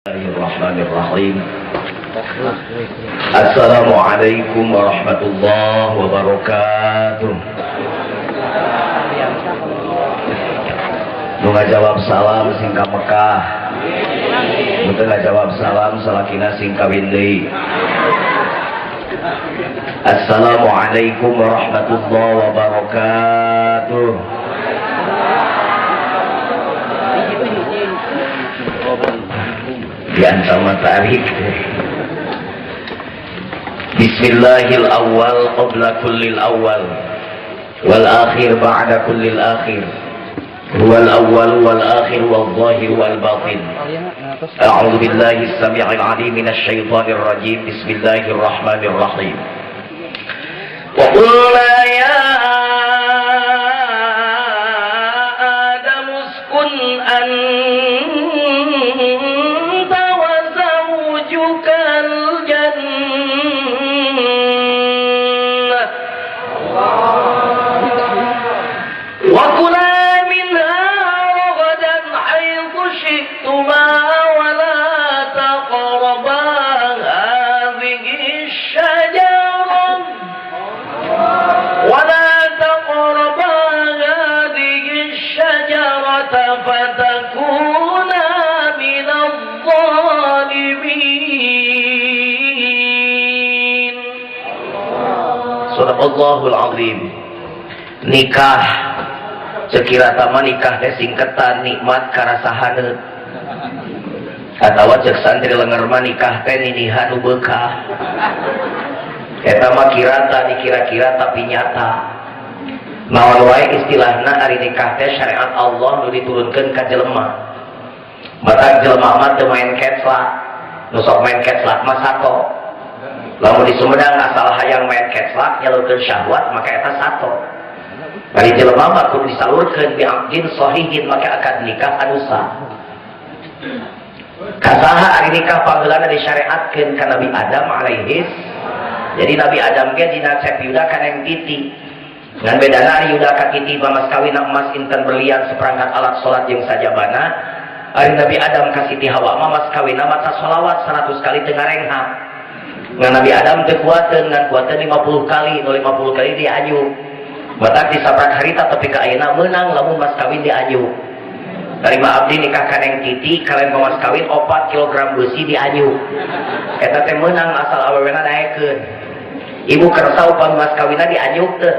Bismillahirrahmanirrahim. Assalamualaikum warahmatullahi wabarakatuh. Nu ngajawab salam sing ka Mekah, nu teu ngajawab salam salakina sing kawin deui. Assalamualaikum warahmatullahi wabarakatuh. Di antara tarik. Bismillahil awal qabla kullil awal wal akhir ba'da kullil akhir huwal awal wal akhir wal zahir wal batin. A'udzu billahi as-sami'il 'alim minasy syaithanir rajim. Bismillahirrahmanirrahim. Wa qulna ya Adam uskun anta wa zawjukal jannah wa kula minha ragadan haitsu syi'tuma wa la taqraba hadhihi asy-syajarah wa la taqraba hadhihi asy-syajarata fatakuna minadh dhalimin. Shadaqallahul azim. Nikah sekira tama nikah teh singketan nikmat karasa haneut, atawa cek santri lenger mah nikah teh ninihan nu beukah. Eta mah kirata dikira-kira tapi nyata. Naon wae istilahna ari nikah teh syariat Allah nu diturunkeun ka jelema. Matak jelema mah teu main keclak, nu sok main keclak mah sato. Lamun di Sumedang asal hayang main keclak nyalurkeun syahwat maka eta sato. Bari jelema mah kudu disalurkeun bi aqdin sahihin maka akad nikah anu sah. Kasaha ari nikah panggeulana disyariatkeun ka Nabi Adam alaihis. Jadi Nabi Adam ge dina cep yuda ka Neng Titi. Ngan bedana ari yuda ka Titi mah mas kawin emas intan berlian seperangkat alat salat jeung sajabana. Ari Nabi Adam ka Siti Hawa mah mas kawinna maca sholawat 100 kali teu ngarenghap. Ngan Nabi Adam teu kuateun, ngan kuateun 50 kali, nu 50 kali dianyu. Batak disabrak harita tapi ka ayeuna meunang lamun mas kawin dianyu. Tarima abdi nikah ka Neng Titi kalian mas kawin 4 kilogram besi dianyu. Eta teh meunang asal awewena daekeun. Ibu kersa upami mas kawinna dianyuk teu.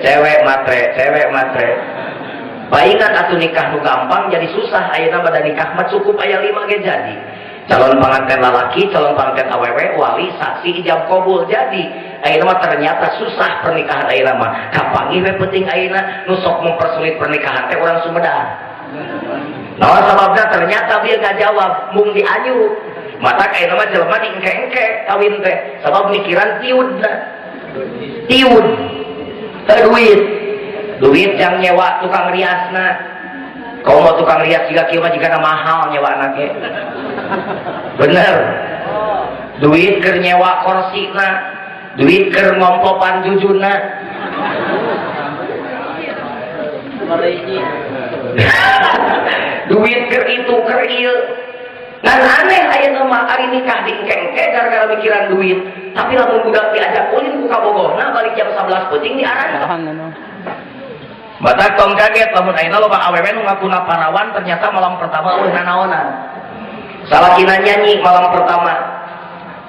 Cewek matre, cewek matre. Paingan atuh nikah nu gampang jadi susah ayeuna mah da nikah mah cukup aya 5 ge jadi. Calon pengantin lalaki, calon pengantin awewe, wali, saksi, ijab kabul jadi. Ayeuna mah ternyata susah pernikahan ayeuna mah. Kapanggih we penting ayeuna nu sok mempersulit pernikahan teh urang Sumedang. Naon sababna ternyata dia ngajawab mung dianyu. Matak ayeuna mah jelema diengke-engke kawin teh sabab mikiran tiudna. Tiud. Teu duit. Duit yang nyewa tukang riasna. Kau mau tukang rias jika kieu mah jigana mahal nyewana ge. Bener. Duit keur nyewa korsina, duit keur ngompopan jujuna. Duit keur itu keur ieu. Ngan aneh ayeuna mah ari nikah diengke-engke gara-gara mikiran duit. Tapi lamun budak diajak ulin ku kabogohna balik jam 11 peuting diarang. Batak tong kaget lamun ayeuna loba awewe nu ngakuna parawan ternyata malam pertama eueuh nanaonan. Salakina nyanyi malam pertama.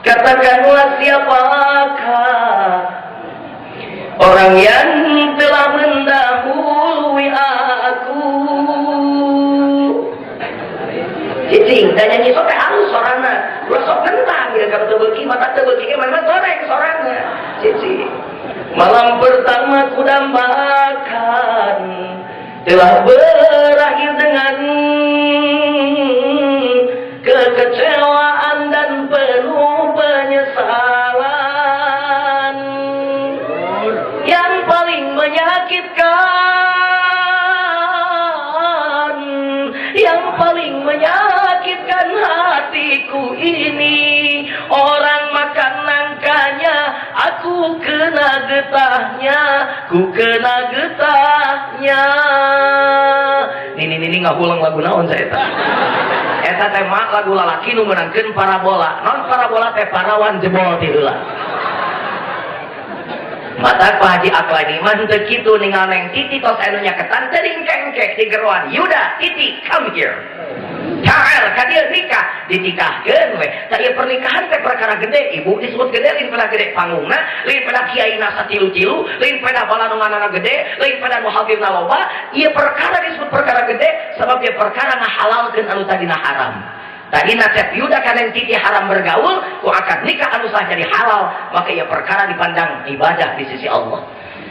Katakanlah siapakah orang yang telah mendahului aku. Cicing dan nyanyi sok teh halus sorana. Ulah sok nentang ya ka teu beuki mata teu beuki ge mah torek sorana. Cicing. Malam pertama ku dambakan telah berakhir dengan kekecewaan dan penuh penyesalan. Yang paling menyakitkan, yang paling menyakitkan hatiku ini, orang makan nangkanya, aku kena getahnya, ku kena getahnya. Nini nini ngahulang lagu naon saya eta. Eta teh mah lagu lalaki nu meunangkeun parabola. Non parabola teh parawan jebol ti heula. Mata Pak Haji Aklani mah henteu kitu ninggal Neng Titi tos anu nyaketan teh dingkengkek di geroan. Yuda, Titi, come here. Ta'al ka dieu nikah, ditikahkeun we. Tah ieu pernikahan teh perkara gede, ibu disebut gede lain pada gede panggungna, lain pada kiaina satilu-tilu, lain pada balanonganana gede, lain pada nu hadirna loba. Ieu perkara disebut perkara gede sebab ieu perkara ngahalalkeun anu tadina haram. Tadina Cep Yuda ka Neng Titi haram bergaul, ku akad nikah anu sah jadi halal, maka ieu perkara dipandang ibadah di sisi Allah.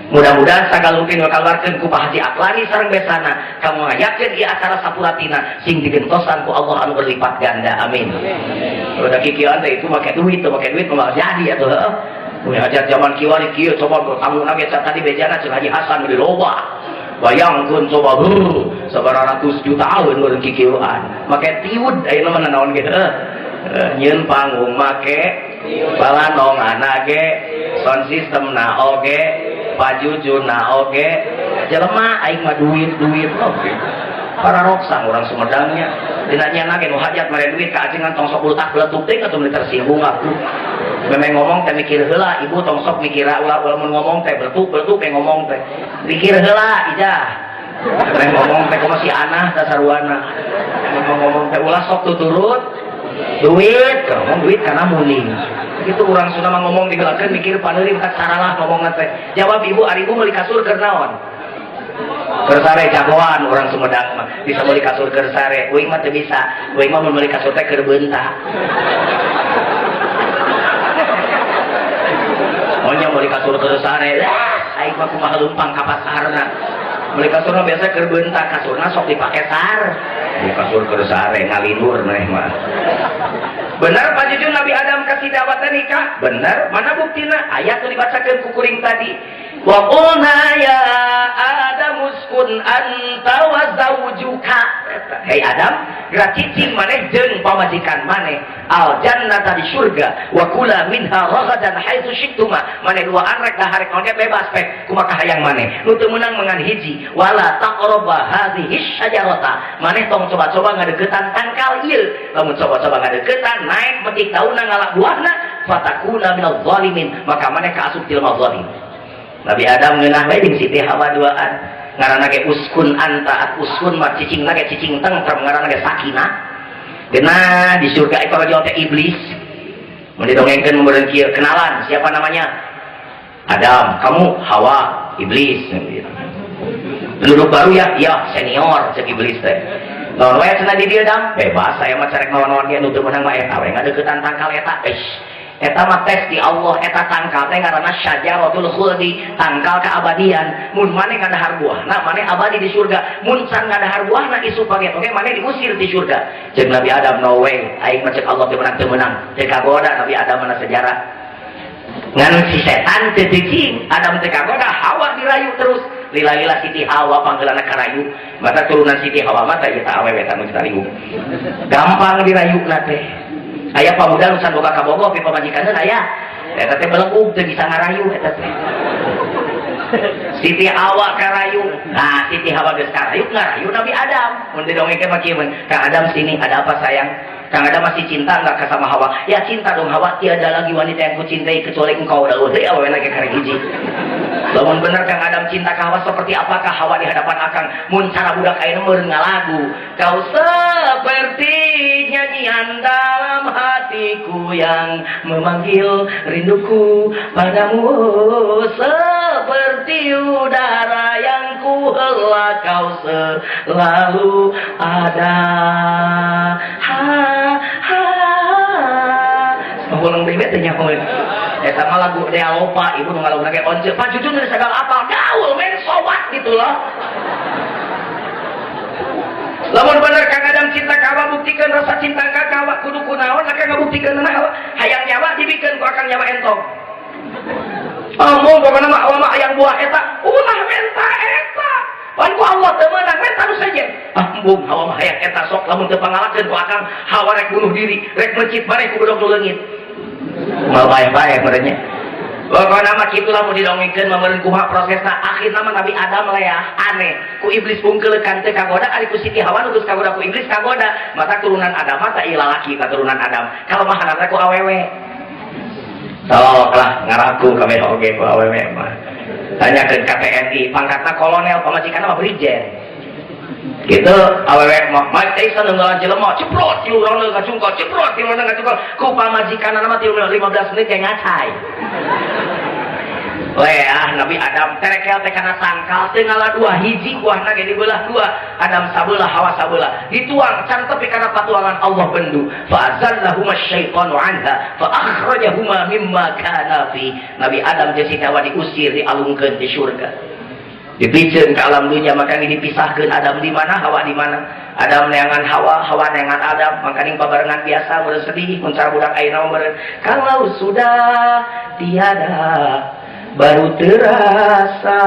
Mudah-mudahan sagalupin kaluarkeun ku Pak Haji Aklani sareng besana, kamu ngayakeun ieu acara sapuratina sing digentosan ku Allah anu berlipat ganda. Amin. Udah kikieuan teh itu make duit, teu make duit mah jadi atuh heuh. Punya hajat zaman kiwari kieu coba tamu ge tadi bejana ceuk Haji Hasan di loba. Bayangkeun coba heuh sabaraha ratus jutaan meureun kikieuan. Make tiud ayeuna mah naon ge heuh. Nyieun panggung make balanongana ge sound system na oge pajujuna oge jelema aing mah duit-duit oge. Para roksang orang Sumedangnya dina nyana ge nu hajat mere duit ka ajengan tong sok ultak beletuk teh atuh meuni tersinggung atuh. Memang ngomong teh mikir heula ibu tong sok mikir ulah ulah mun ngomong teh beletuk-beletuk teh ngomong teh. Mikir heula ijah. Memang ngomong teh kumaha si anah dasaruana. Memang ngomong teh ulah sok tuturut duit, ngomong duit karena muning. Itu orang Sunda mah ngomong digelakeun mikir paneuri ka saralah ngomongna teh. Jawab ibu ari ibu meuli kasur keur naon? Keur sare jagoan orang Sumedang mah bisa meuli kasur keur sare, uing mah teu bisa. Uing mah mun meuli kasur teh keur beunta. Oh nya meuli kasur keur sare, aing mah kumaha leumpang ka pasarna. Meuli kasur mah biasa keur beunta, kasurna sok dipake sar. Meuli kasur keur sare ngalindur maneh mah. Benar Pak Jujun Nabi Adam kasih dawatan nikah? Benar. Mana buktina? Ayat nu dibacakeun ku kuring tadi. Wa qulna ya Adam uskun anta wa zawjuka. Hei Adam, geura cicing maneh jeung pamajikan maneh al jannata di surga wa kula minha ragadan haitsu syi'tuma. Maneh duaan rek dahar rek naon ge bebas pek kumaha hayang maneh. Nu teu meunang mengan hiji wala taqraba hadhihi syajarata. Maneh tong coba-coba ngadeukeutan tangkal ieu. Lamun coba-coba ngadeukeutan naik metik daunna ngalak buahna fatakuna minaz zalimin, maka maneh kaasup jelema zalim. Nabi Adam ngeunah we jeung Siti Hawa duaan. Ngaranna ge uskun anta at uskun mah cicingna ge cicing tentrem ngaranna ge sakinah. Geuna di surga eta raja teh iblis. Mun didongengkeun meureun kieu kenalan siapa namanya? Adam, kamu Hawa, iblis. Penduduk baru ya? Iya, senior cek iblis teh. Lawan wae cenah di dieu Dam? Bebas saya mah carek naon-naon ge nu teu meunang mah eta we ngadeuketan tangkal eta. Eish. Eta mah tes di Allah eta tangkal teh ngaranna syajaratul khuldi, tangkal keabadian. Mun maneh ngadahar buahna maneh abadi di surga. Mun can ngadahar buahna isuk page oge maneh diusir di surga. Ceuk Nabi Adam no way, aing mah ceuk Allah teu meunang teu meunang. Teu kagoda Nabi Adam mana sejarah. Ngan si setan teu cicing, Adam teu kagoda, Hawa dirayu terus. Lila-lila Siti Hawa panggeulana karayu, mata turunan Siti Hawa mah teh eta awewe teh nu ditariung. Gampang dirayuna teh. Aya pamuda nu can boga kabogoh pi pamajikanna aya. Eta teh belegug teu bisa ngarayu eta teh. Siti Hawa karayu. Nah, Siti Hawa geus karayu ngarayu Nabi Adam. Mun didongengkeun mah kieu mun, Kang Adam sini ada apa sayang? Kang Adam masih cinta enggak sama Hawa? Ya cinta dong Hawa, tiada lagi wanita yang kucintai kecuali engkau. Dah eueuh awewena ge karek hiji. Lamun bener Kang Adam cinta ka Hawa seperti apakah Hawa di hadapan Akang? Mun cara budak ayeuna meureun ngalagu. Kau seperti nyanyian dalam hatiku yang memanggil rinduku padamu, seperti udara yang ku hela kau selalu ada. Ha ha. Ngulang deui teh nya kowe. Eta mah lagu Dea Lopa, ibu nu ngalaguna ge once. Pak Jujun geus sagala apal gaul men sowat gitu loh. Lamun bener Kang Adam cinta ka Hawa buktikeun rasa cinta ka Hawa kudu kunaon akang ngabuktikeun na Hawa hayang nyawa dibikeun ku akang nyawa entong. Omong pokona mah Hawa mah hayang buah eta ulah menta eta. Pan ku Allah teu meunang menta nu sejen. Ah embung Hawa mah hayang eta sok lamun teu pangalakeun ku akang Hawa rek bunuh diri rek mencit maneh ku bedog nu leungit. Mal bae-bae merenya. Pokokna mah kitu lamun didongengkeun mah meureun kumaha prosesna akhirna mah Nabi Adam leah aneh ku iblis pungkeulekan teu kagoda ari ku Siti Hawa nu geus kagoda ku iblis kagoda mata turunan Adam mah tah ieu lalaki katurunan Adam kalemahanna ku awewe. Sok lah ngaraku kabeh oge ku awewe mah. Tanyakeun ka TNI pangkatna kolonel pamajikanna mah brigjen. Gitu awewe mah Mike Tyson nunggalan jelema ceprot tilu ronde ngacungkol ceprot tilu ronde ngacungkol ku pamajikanna mah tilu 15 menit kayak ngacai. Leah Nabi Adam terekel teh kana sangkal teu ngala dua hiji buahna ge dibelah dua Adam sabelah Hawa sabelah dituang can tepi kana patuangan Allah bendu fa azallahuma syaitanu anha fa akhrajahuma mimma kana fi. Nabi Adam jeung Siti Hawa diusir dialungkeun di surga dipiceun ke alam dunia maka dipisahkeun Adam di mana Hawa di mana Adam neangan Hawa Hawa neangan Adam makaning babarengan biasa meureun sedih mun cara budak ayeuna meureun kalau sudah tiada baru terasa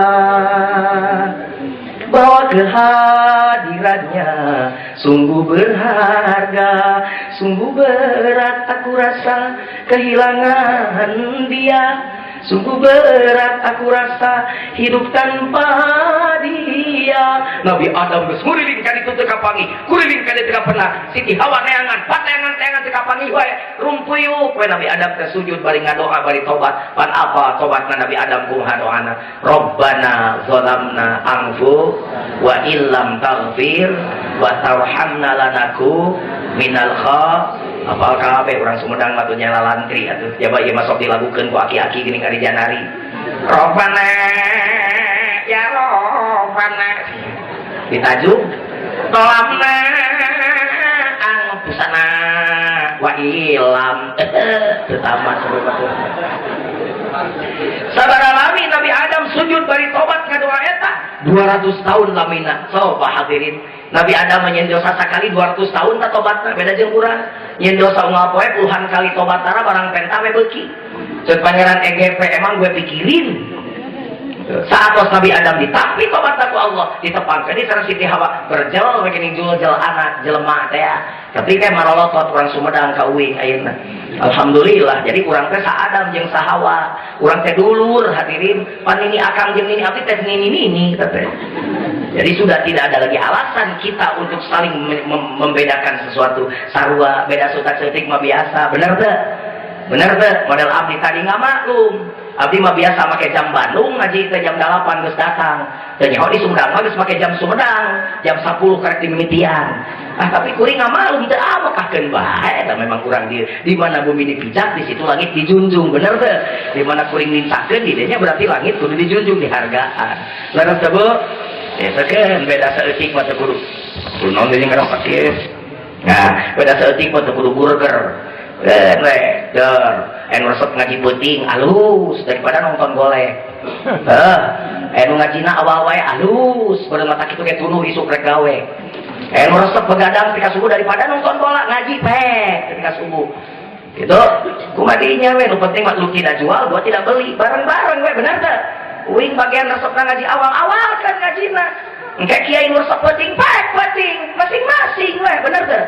bahwa kehadirannya sungguh berharga, sungguh berat aku rasa kehilangan dia, sungguh berat aku rasa hidup tanpa dia. Nabi Adam geus nguriling ka ditu teu kapanggih, kuriling ka ditu teu pernah. Siti Hawa neangan, pateangan teangan teu kapanggih wae, rumpuyuk we Nabi Adam teh sujud bari ngadoa bari tobat. Pan apa tobatna Nabi Adam kumaha doana? Rabbana zalamna anfu wa illam taghfir wa tarhamna lanaku minal kha. Apal kabeh urang Sumedang mah tuh nyala lantri atuh. Jaba ieu mah sok dilagukeun ku aki-aki geuning ari janari. Rabbana ya Rabbana ditajuk tolamna angpusana wa ilam teu tamat sampai batur. Sabaraha lami Nabi Adam sujud bari tobat ngadoa eta 200 tahun lamina. So hadirin Nabi Adam nyen dosa sakali 200 tahun tak tobatna beda jeung urang nyen dosa unggal poe puluhan kali tobat tara barang penta we beuki. Ceuk pangeran EGP emang gue pikirin. Saat tos Nabi Adam ditampi tobat ku Allah ditepangkeun di sareng Siti Hawa berjel we geuning jul-jel anak jelema teh. Tapi kayak marolotot urang Sumedang ka uing ayeuna. Alhamdulillah jadi urang teh sa Adam jeung sa Hawa. Urang teh dulur hadirin panini akang jeung nini abdi teh nini-nini teh. Jadi sudah tidak ada lagi alasan kita untuk saling membedakan sesuatu. Sarua beda sutak seutik mah biasa, bener teh? Bener teh? Model abdi tadi nggak maklum. Abdi mah biasa make jam Bandung ngaji teh jam 8 geus datang. Teu nyaho di Sumedang mah geus make jam Sumedang, jam 10 karek dimimitian. Ah tapi kuring nggak maklum teu amekakeun bae eta memang kurang di mana bumi dipijak di situ langit dijunjung, bener teh? Di mana kuring mintakeun di dinya berarti langit kudu dijunjung dihargaan. Leres teh Bu? Ya sekeun beda saeutik mah teu kudu. Kudu naon deui ngarah kieu. Nah, beda saeutik mah teu kudu burger. We, der, anu resep ngaji peuting alus daripada nonton golek. Heuh, anu ngajina awal wae alus, baru mata kitu ge tunduh isuk rek gawe. Anu resep begadang ketika subuh daripada nonton bola ngaji pek ketika subuh. Gitu, kumaha dinya we, nu penting mah lu tidak jual, gua tidak beli, bareng-bareng we, bener teu? Uing bagian resepna ngaji awal-awal kan ngajina. Engke kiai nu resep peuting pek peuting, masing-masing we, bener teu?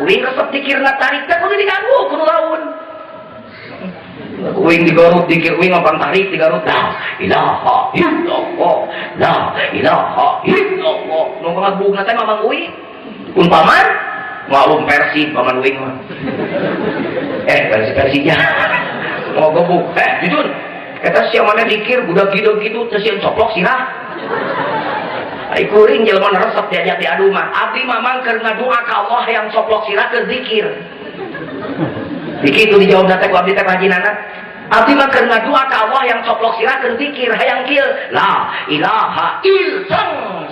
Uing resep dikirna tarik teh kudu diganggu kudu laun. Uing di Garut dikir uing ngomong tarik di Garut. La ilaha illallah. La ilaha illallah. Nu ngabugna teh mamang uing. Umpaman ngalum Persib paman uing mah. Persib Persija. Mau gebuk. Jujur. Eta sia mana dikir budak gitu-gitu teu sieun coplok sirah. Ai kuring jelema resep diajak diadu mah. Abdi mah mangker ngadua ka Allah yang coplok sirah keur zikir. Dikitu dijawab teh ku abdi teh rajinana. Abdi mah keur ngadua ka Allah yang coplok sirah keur zikir hayang kieu la ilaha illallah.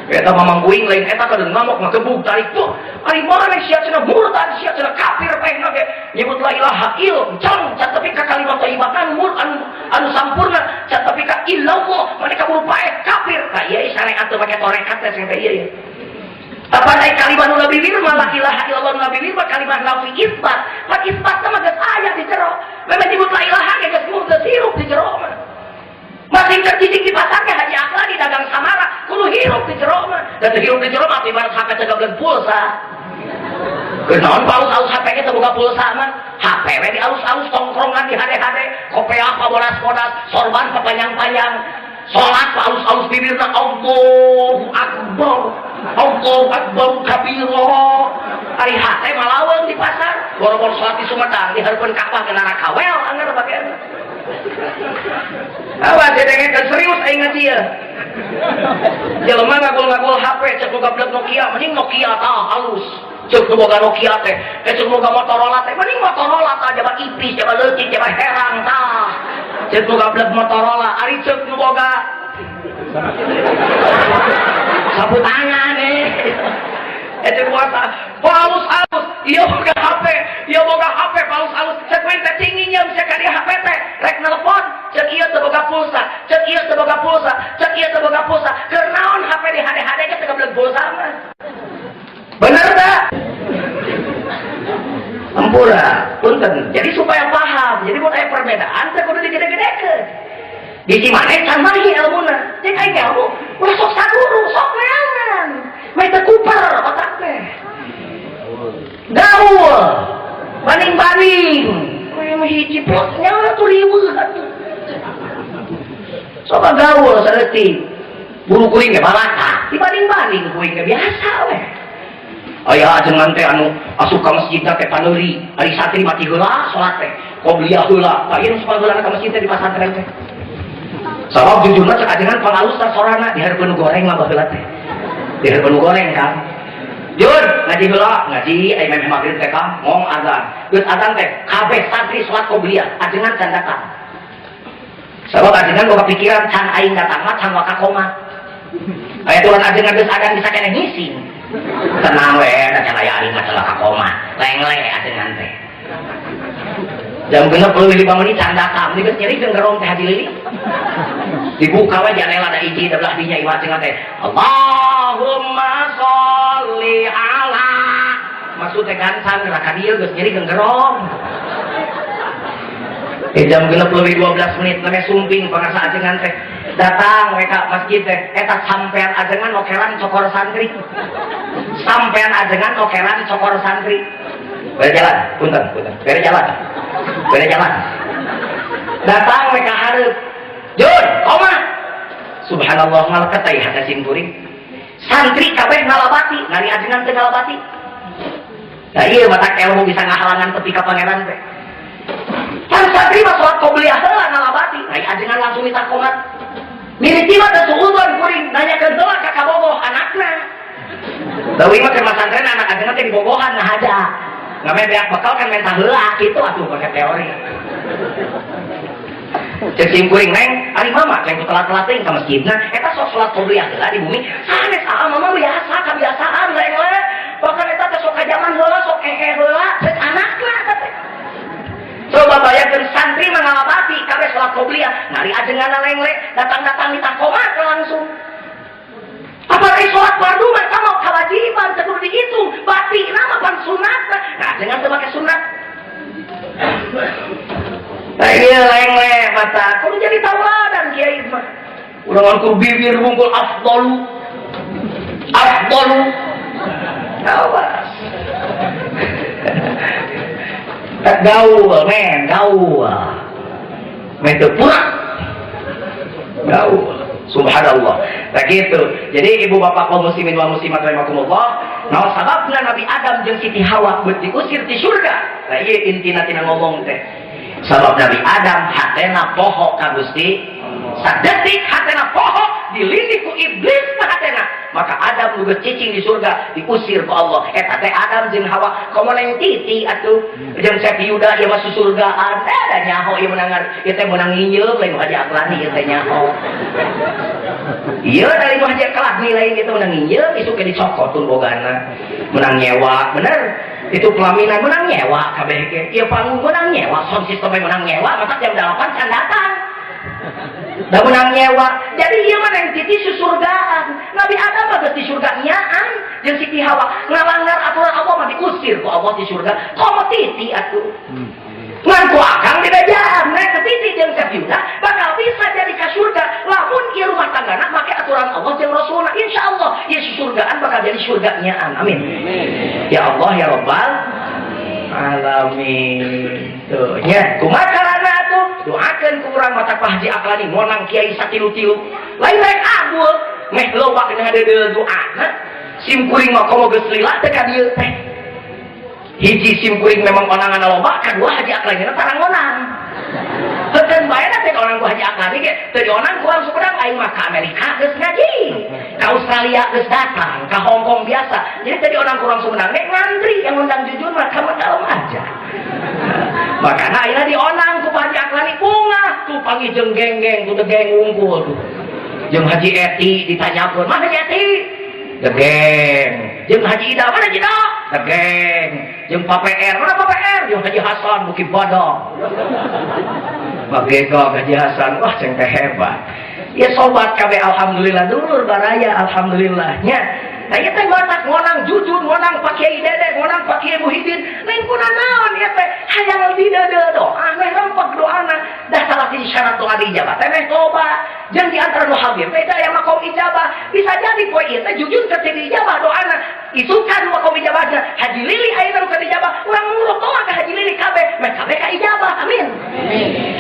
Eta mamang uing lain eta kadang ngamuk ngagebug tarik tuh. Ari mana sia cenah murtad sia cenah kafir pehna ge nyebut la ilaha illallah can tapi ka kalimat thayyibah mur anu sampurna can tapi ka illallah maneh kaburu paeh kafir. Tah ieu syariat teu make tarekat teh sing teh ieu. Apa naik kalimat nu nabi mah la ilaha illallah nu nabi mah kalimat nafi isbat. Pan isbat mah geus aya di jero. Memang nyebut la ilaha ge geus mur geus hirup di jero mah. Masih kerjijing di pasar ke Haji Akla di dagang Samara kudu hirup di jero mah. Dan hirup di jero mah ibarat HP teu gableun pulsa. Kenaon palus-alus HP ge teu boga pulsa mah. HP we di alus-alus tongkrongan di hade-hade, kopeah pabodas-bodas, sorban papanjang-panjang. Salat alus-alus bibirna Allahu Akbar. Allahu Akbar kabira. Ari hate malaweung di pasar, boro-boro salat di Sumedang di hareupeun Ka'bah geuna kawel anger bagean. Awas dengekeun serius aing ngaji ya. Jelema ngagul-ngagul HP cek nu gablek Nokia, mending Nokia tah halus. Cek nu boga Nokia teh, cek nu boga Motorola teh, mending Motorola tah jaba ipis, jaba leutik, jaba herang tah. Cek nu gablek Motorola, ari cek nu boga sapu tangan eh. Eta puasa, palus-alus, ieu boga HP, ieu boga HP palus-alus, cek we teh cinginyeum cek ka dia HP teh, rek nelpon, cek ieu teu boga pulsa, cek ieu teu boga pulsa, cek ieu teu boga pulsa, keur naon HP di hade-hade ge teu gablek pulsa mah. Bener tak? Ampura, punten. Jadi supaya paham, jadi mun aya perbedaan teh kudu digede-gedekeun. Di Cimanes can mahi ilmuna, cek aing ilmu, ulah sok saguru, sok neangan. Meh teu kuper otak teh. Gaul, banding-banding. Meh hiji plotnya tuh riweuh atuh. Coba gaul saeutik. Buru kuring ge balaka, dibanding-banding kuring ge biasa we. Aya ajengan teh anu asup ka masjid teh paneuri, ari santri mati heula salat teh, qobliyah heula. Tah ieu nu heula ka masjid teh di pasantren teh. Sabab jujurna cek ajengan pangalusna sorana di hareupeun nu goreng mah baheula teh. Di hareupeun nu goreng kan. Jun, ngaji heula, ngaji aya memeh magrib teh Kang, ngong azan. Geus azan teh kabeh santri salat qobliyah, ajengan can datang. Sabab ajengan boga pikiran can aing datang mah can waka komat. Aya turun ajengan geus adan bisa keneh ngising. Tenang we, da can aya aing mah can waka komat. Lengle ajengan teh. Jam 6:05 menit can datang, geus nyeri jeung gerong teh Haji Lili. Dibuka we janela da hiji da belah dinya ieu ajengan teh. Allahumma sholli ala. Maksud teh gancang geura ka dieu geus nyeri jeung gerong. Jam 6:12 menit namanya sumping pangarsa ajengan teh. Datang we ka masjid teh, eta sampean ajengan okeran cokor santri. Sampean ajengan okeran cokor santri. Bere jalan, punten, punten. Bere jalan. Bere jalan. Datang we ka hareup. Jun, koma. Subhanallah ngaleket teh hate sim kuring. Santri kabeh ngalabati, ngari ajengan teh ngalabati. Nah ieu mata ilmu bisa ngahalangan tepi ka pangeran teh. Pan santri mah salat qobliyah heula ngalabati, nah ajengan langsung minta komat. Mimiti mah teu suudzon kuring, nanyakeun heula ka kabogoh anakna. Leuwih mah keur masantren anak ajengan teh dibogohan ngahaja. Ngame beak bekal kan menta heula kitu atuh pake teori. Cek sim kuring neng, ari mama ceng telat-telat teuing ka masjidna, eta sok salat qobliyah heula di bumi. Sanes aa mama biasa kebiasaan lengle. Bahkan eta teh sok ka zaman heula sok ehe heula cek anakna eta teh. Coba bayangkeun santri mah ngalabati kabeh salat qobliyah, ngari ajenganna lengle, datang-datang ditakomat langsung. Apalagi sholat fardu mah eta mah kewajiban teu kudu dihitung, batina mah pan sunat. Nah, ajengan teu make sunat. Nah, ieu lengle mata kudu jadi tauladan kiai mah. Urang ku bibir bungkul afdalu. Afdalu. Awas. Gaul, men, gaul. Men teu purak. Gaul. Subhanallah. Nah gitu. Jadi ibu bapak kaum muslimin wal muslimat rahimakumullah, naon sababna Nabi Adam jeung Siti Hawa beut diusir ti surga? Nah ieu intina tina ngomong teh. Sabab Nabi Adam hatena poho ka Gusti. Sadetik hatena poho dilindih ku iblis na hatena. Maka Adam nu geus cicing di surga diusir ku Allah. Eta teh Adam jeung Hawa komo neng Titi atuh. Jeung Sep Yuda ieu mah susurgaan. Da nyaho ieu menang ieu teh meunang nginjeum lain Haji Aklani ieu teh nyaho. Ieu dari Haji Aklani lain ieu teh meunang nginjeum isuk ge dicokot tun bogana. Menang nyewa, bener. Itu pelaminan menang nyewa kabeh ge. Ieu panggung menang nyewa, sound system menang nyewa, masa jam 8 can datang. Da menang nyewa. Jadi ieu mah neng Titi susurgaan. Nabi Adam mah geus di surga nyaan jeung Siti Hawa ngalanggar aturan Allah mah diusir ku Allah di surga. Komo Titi atuh. Ngan ku akang dibejaan, nek Titi jeung Cep Yuda bakal bisa jadi ka surga lamun ieu rumah tanggana make aturan Allah jeung Rasulna. Insyaallah ieu surgaan bakal jadi surganyaan. Amin. Ya Allah ya Rabbal alamin. Tuh nya kumaha carana atuh? Doakeun ku urang mata Pak Haji Aklani monang kiai satilu-tilu. Lain rek abul meh loba dina ngadeudeuh doana. Sim kuring mah komo geus lila teh ka dieu teh. Hiji sim kuring memang onangan loba, kadua Haji Aklani tarang onang. Heukeun bae teh onang ku Haji Aklani ge teu dionang ku urang Sumedang aing mah ka Amerika geus ngaji, ka Australia geus datang, ka Hong Kong biasa. Jadi teu dionang ku urang Sumedang ge ngantri yang undang jujur mah ka dalam aja. Makana ayeuna dionang ku Haji Aklani bungah tuh panggih jeung geng-geng tuh geng unggul tuh. Jeung Haji Eti ditanyakeun, "Mana Haji Eti?" Degeng. Jeung Haji Ida, mana Haji Ida? Degeng. Jeung Pak PR, mana Pak PR? Jeung Haji Hasan bukit badang. Bagegog Haji Hasan, wah ceng teh hebat. Ya sobat kabeh alhamdulillah dulur baraya alhamdulillah nya. Nah ieu teh matak ngonang jujur, ngonang Pak Kiai Dede, ngonang Pak Kiai Muhyiddin, lain kuna naon ieu teh hayang dideudeuh doa, meh rempeg doana. Dah salah siji syarat doa diijabah teh meh toba. Jeung di antara nu hadir teh aya makom ijabah. Bisa jadi poe ieu teh jujur keur teu diijabah doana. Isukan makom ijabahna. Haji Lili ayeuna nu keur diijabah, urang nguruk doa ka Haji Lili kabeh, meh kabeh ka ijabah. Amin.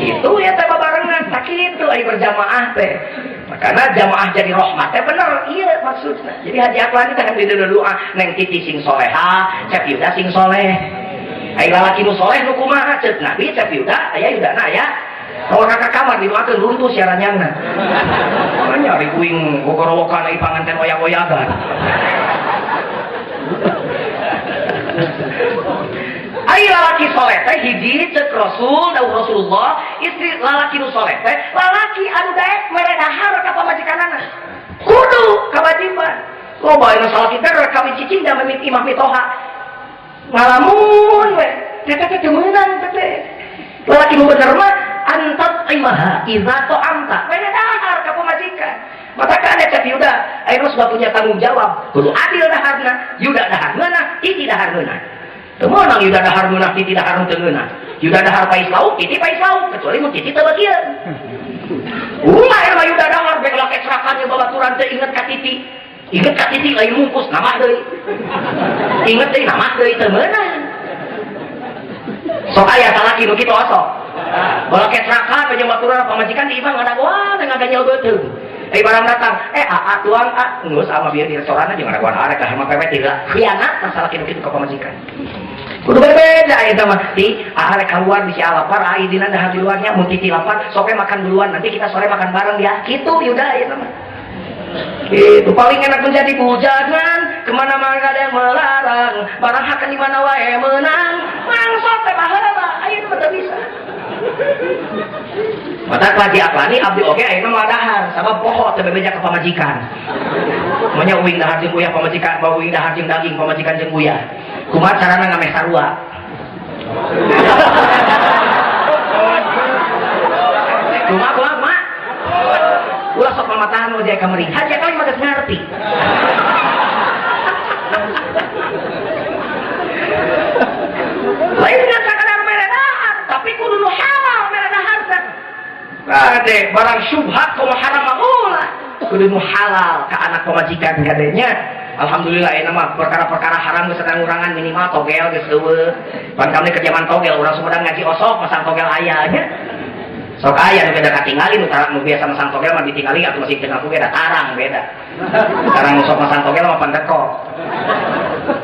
Kitu ya teh babarengan, sakitu aya berjamaah teh. Karena jamaah jadi rahmat teh bener, iya maksudna. Jadi Haji Aklani teh di doa neng Titi sing soleha, Cep Yuda sing soleh. Ai lalaki nu soleh nu kumaha ceuk Nabi Cep Yuda aya Yudana aya. Kalau kakak kamar didoakeun runtuh siarannyangna. Makanya ari kuing gogorowokan ai panganten oyak-oyagan. Ai lalaki soleh teh hiji ceuk Rasul dawuh Rasulullah, istri lalaki nu soleh teh lalaki anu daek mere dahar ka pamajikanana. Kudu kawajiban. Loba anu salaki teh rek kawin cicing da mimit imah mitoha. Ngalamun we, teh teh teu meunang teh teh. Lalaki nu bener mah antat imaha idza ta'amta. Mere dahar ka pamajikan. Maka kan Cep Yuda ayeuna sudah punya tanggung jawab, kudu adil daharna, Yuda dahar ngeunah, Titi dahar ngeunah. Teu meunang Yuda dahar ngeunah, Titi dahar teu ngeunah. Yuda dahar pais lauk, Titi pais lauk, kecuali mun Titi teu bagian. Ulah eta mah Yuda dahar bek lake serakan jeung babaturan teu inget ka Titi. Inget ka Titi lain mungkus namah deui. Inget deui namah deui teu meunang. Sok aya salaki nu kitu osok. Balake serakan jeung babaturan pamajikan di imah ngadagoan ngaganyel beuteung. Barang datang, aa tuang a, geus ama bieu di restoran aja ngadagoan arek ka mah pepet heula. Khianat masalah kitu kitu ka pamajikan. Kudu berbeda eta mah. Di aa rek kaluar bisi lapar, aa dina dahar di luarnya mun Titi lapar, sok makan duluan, nanti kita sore makan bareng ya. Kitu Yuda eta mah. Itu paling enak menjadi bujangan, kemana-mana gak ada yang melarang, barang hakan di mana wae menang, mangsot teh baheula, ayeuna mah teu bisa. Mata Haji Aklani abdi oge ayeuna mah dahar, sabab poho teu bebeja ka pamajikan. Manya uing dahar jeung uyah pamajikan, bawa uing dahar jeung daging pamajikan jeung uyah. Kumaha carana ngameh sarua? Kumaha kumaha kumaha? Ulah sok mamatahan wajah kamari. Haji Aklani mah geus ngarti. Lain dengan sakadar mere dahar, tapi kudu nu halal mere dahar teh. Kade barang syubhat komo haram mah ulah. Kudu nu halal ka anak pamajikan kadenya. Alhamdulillah ayeuna mah perkara-perkara haram geus ngurangan minimal togel geus eueuh. Pan kami keur jaman togel urang Sumedang ngaji osok pasang togel aya nya. Sok aya nu beda katingali nu tarang nu biasa masang togel mah ditingali atuh masih teu ngaku beda tarang beda. Tarang nu sok masang togel mah pandekok.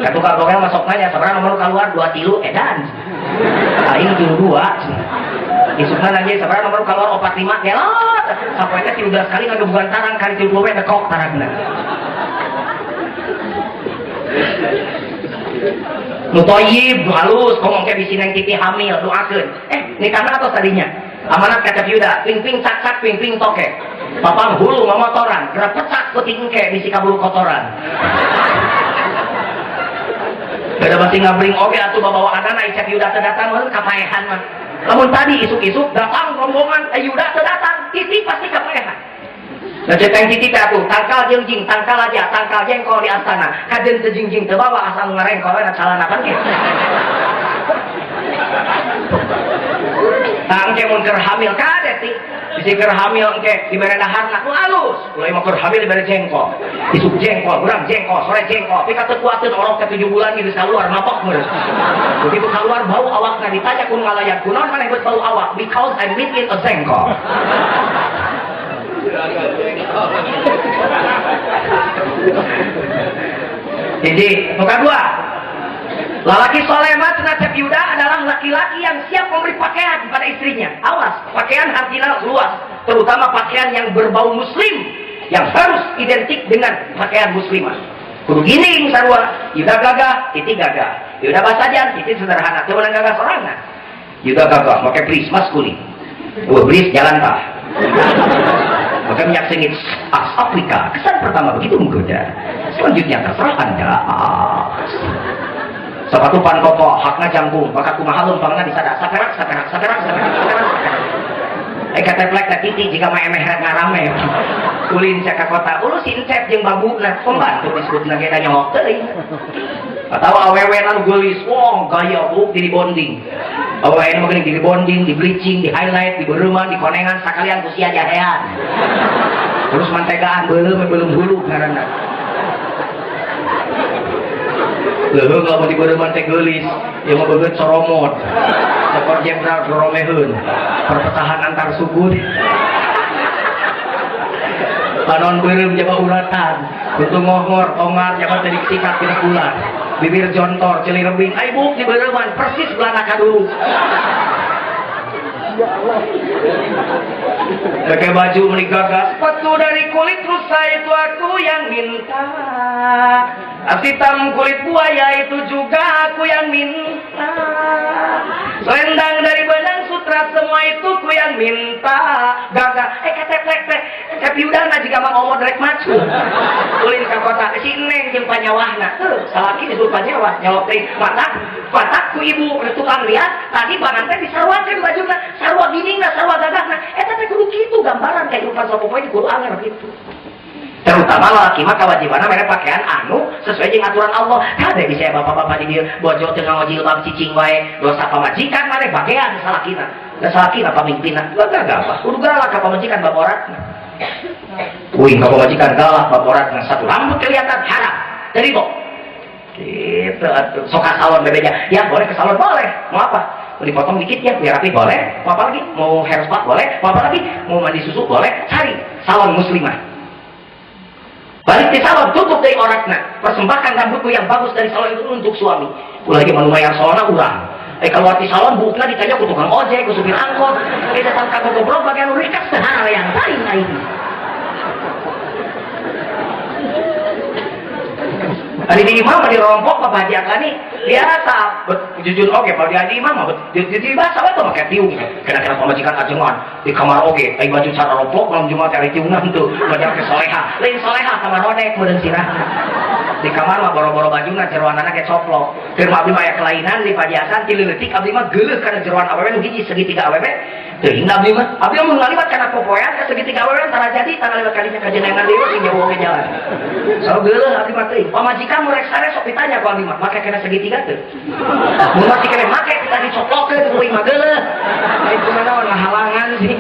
Ka tukang togel mah sok nanya sabaraha nomor keluar 2 3 edan. Aing 3 2. Isukna nanya sabaraha nomor keluar 4 5 ngelot. Sapoe teh 13 kali ngagebugan tarang kali 3 we dekok tarangna. Nu thayyib, nu halus, ngomong ke bisi neng Titi hamil, doakeun. Nikahna atos tadinya. Amanat ka Cep Yuda, ping-ping cak-cak, ping-ping toke. Papang hulu mamotoran, gerak pecak peuting engke bisi kaburu kotoran. Beda masih ngabring oge atuh babawaanana Cep Yuda teu datang mah kapaehan mah. Lamun tadi isuk-isuk datang rombongan, Yuda teu datang, Titi pasti kapaehan. Nah ceteng Titi teh atuh tangkal jeung jing, tangkal aja, tangkal jengkol di astana. Kajen teu jingjing teu bawa asal ngarengkol we na calana kan kitu. Tang Engke mun keur hamil kade ti. Bisi keur hamil engke dibere daharna ku alus. Ulah mah keur hamil dibere jengkol. Isuk jengkol, urang jengkol, sore jengkol. Pika teu kuateun orok teh 7 bulan geus keluar mapok meureun. Begitu keluar bau awakna ditanya ku nu ngalayan, kunaon maneh geus bau awak? Because I meet in a jengkol. Jadi, muka dua. Lelaki soleh mah cenah Cep Yuda adalah laki-laki yang siap memberi pakaian kepada istrinya. Awas, pakaian artinya luas, terutama pakaian yang berbau muslim, yang harus identik dengan pakaian muslimah. Kudu gini sarua, Yuda gagah, Titi gagah. Yuda basajan, Titi sederhana, teu meunang gagah sorangan. Yuda gagah, make bris mas kuning. Eueuh bris jalan tah. Maka minyak sengit as Afrika. Kesan pertama begitu menggoda. Selanjutnya terserah Anda. Sepatu pankopo, hakna jangkung, maka kumaha lempangna disada. Saperak, saperak, saperak, saperak, saperak, saperak. Kateplek teh Titi jika mah emeh ngarame. Ulin cek ka kota, ulu si Encep jeung babuna, pembantu disebutna ge da nyolok teuing. Atawa awewe nu geulis, wah gaya buk di bonding. Awewe nu geuning di bonding, di bleaching, di highlight, di bereuman, di konengan sakalian ku sia jahean. Terus mantegaan beuleum beuleum hulu ngaranna. Leuheung lamun di beureman teh geulis, ieu mah beungeut soromot. Cokor jenderal roromeheun. Perpecahan antar suku. Panon beureum jaba uratan, kutu ngohor, tongar jaba teu disikat dina bulan. Bibir jontor, ceuli rebing, ai buk di beureman persis belana ka dulu. Ya Allah. Pakai baju meni gagah, sepatu dari kulit rusa itu aku yang minta. Tas hitam kulit buaya itu juga aku yang minta. Selendang dari benang sutra semua itu ku yang minta. Gagah, keteplek teh. Tapi udah jika mang omot rek macu. Ulin ka kota si Neng jeung panyawahna. Heuh, salaki disebut panyawah, nyolok teh matak, matak ku ibu tukang lihat tadi bangan teh disaruakeun bajuna, sarua biningna, sarua gagahna. Eta teh kudu kitu gambaran kehidupan sapopoe kudu anger gitu. Terutama lelaki mah kewajibanna mere pakaian anu sesuai dengan aturan Allah. Kade bisa bapak-bapak di dieu bojo teu nganggo jilbab cicing wae, dosa pamajikan maneh bagean salakina. Da salakina pamimpinna. Gagah apa? Kudu galak ka pamajikan baboratna. Uing ka pamajikan galak baboratna satu rambut kelihatan haram. Terima. Gitu atuh. Sok ka salon bebeja. Ya boleh ke salon boleh. Mau apa? Mau dipotong dikit ya biar rapi boleh. Mau apa lagi? Mau hair spa boleh. Mau apa lagi? Mau mandi susu boleh. Cari salon muslimah. Balik di salon, tutup dari orakna. Persembahkan rambutku yang bagus dari salon itu untuk suami. Ulah lagi manumayar salona urang. Keluar di salon, buukna ditanya ku tukang ojek, ku supir angkot. Datang ka goblok bagian rikas sehara yang lain aing. Tadi di imam di rompok Bapak Haji Akani biasa jujur oge kalau di haji imam mah di bahasa we make tiung kena-kena pamajikan ajengan di kamar oge ai baju cara rompok malam Jumat ari tiungan tuh banyak ke soleha lain soleha kamar rodek meureun sirahna di kamar mah boro-boro bajuna jeroanana ge coplok keur mah abdi mah aya kelainan di pajiasan ti leutik abdi mah geuleuh kana jeroan awewe nu hiji segitiga awewe teuing abdi mah mun ngaliwat kana popoean ka segitiga awewe tara jadi tara lewat kalinya ka jenengan deui sing jauh oge jalan so geuleuh abdi mah teuing pamajikan mu rek sare sok ditanya ku abdi mah make kana segitiga teu mun masih kene make kita dicoplokeun ku mah geuleuh lain kumaha ngahalangan sih.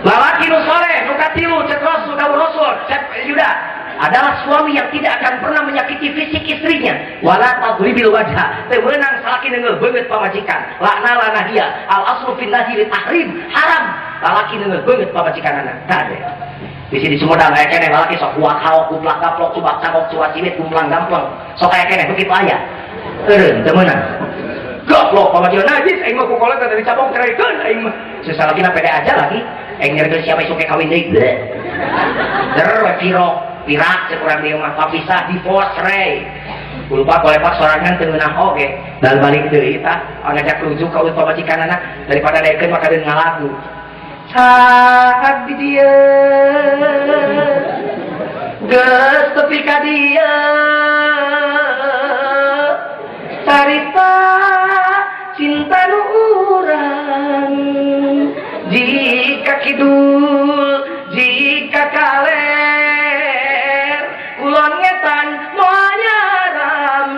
Lalaki nu soleh, nu katilu, cek rasul, kau rasul, cek Yuda adalah suami yang tidak akan pernah menyakiti fisik istrinya. Wala tadribil wajha, teu meunang salaki neunggeul beungeut pamajikan. Lakna lana dia, al aslu fin nahyi lit tahrim, haram. Lalaki neunggeul beungeut pamajikanana. Tade. Di sini Sumedang aya keneh lalaki sok kuat haok, kuplak gaplok, cubak cangok, cuat cimit, kumplang gampleng. Sok aya keneh begitu aya. Eureun teu meunang. Goblok pamajikan najis aing mah ku kolot tadi cabong cerekeun aing mah. Sesalakina pede aja lagi. Aing nyerikeun siapa isuk kawin deui. Der virok, pirak cek urang dieu mah papisah divorce cerai. Lupa kolepak sorangan teu ngeunah oge. Dan balik deui tah ngajak rujuk ka pamajikanana daripada daekeun mah kadeun ngalagu. Saat di dieu geus tepi ka dieu carita cinta nu urang jika kidul jika kaler kulon ngetan moal nyarang.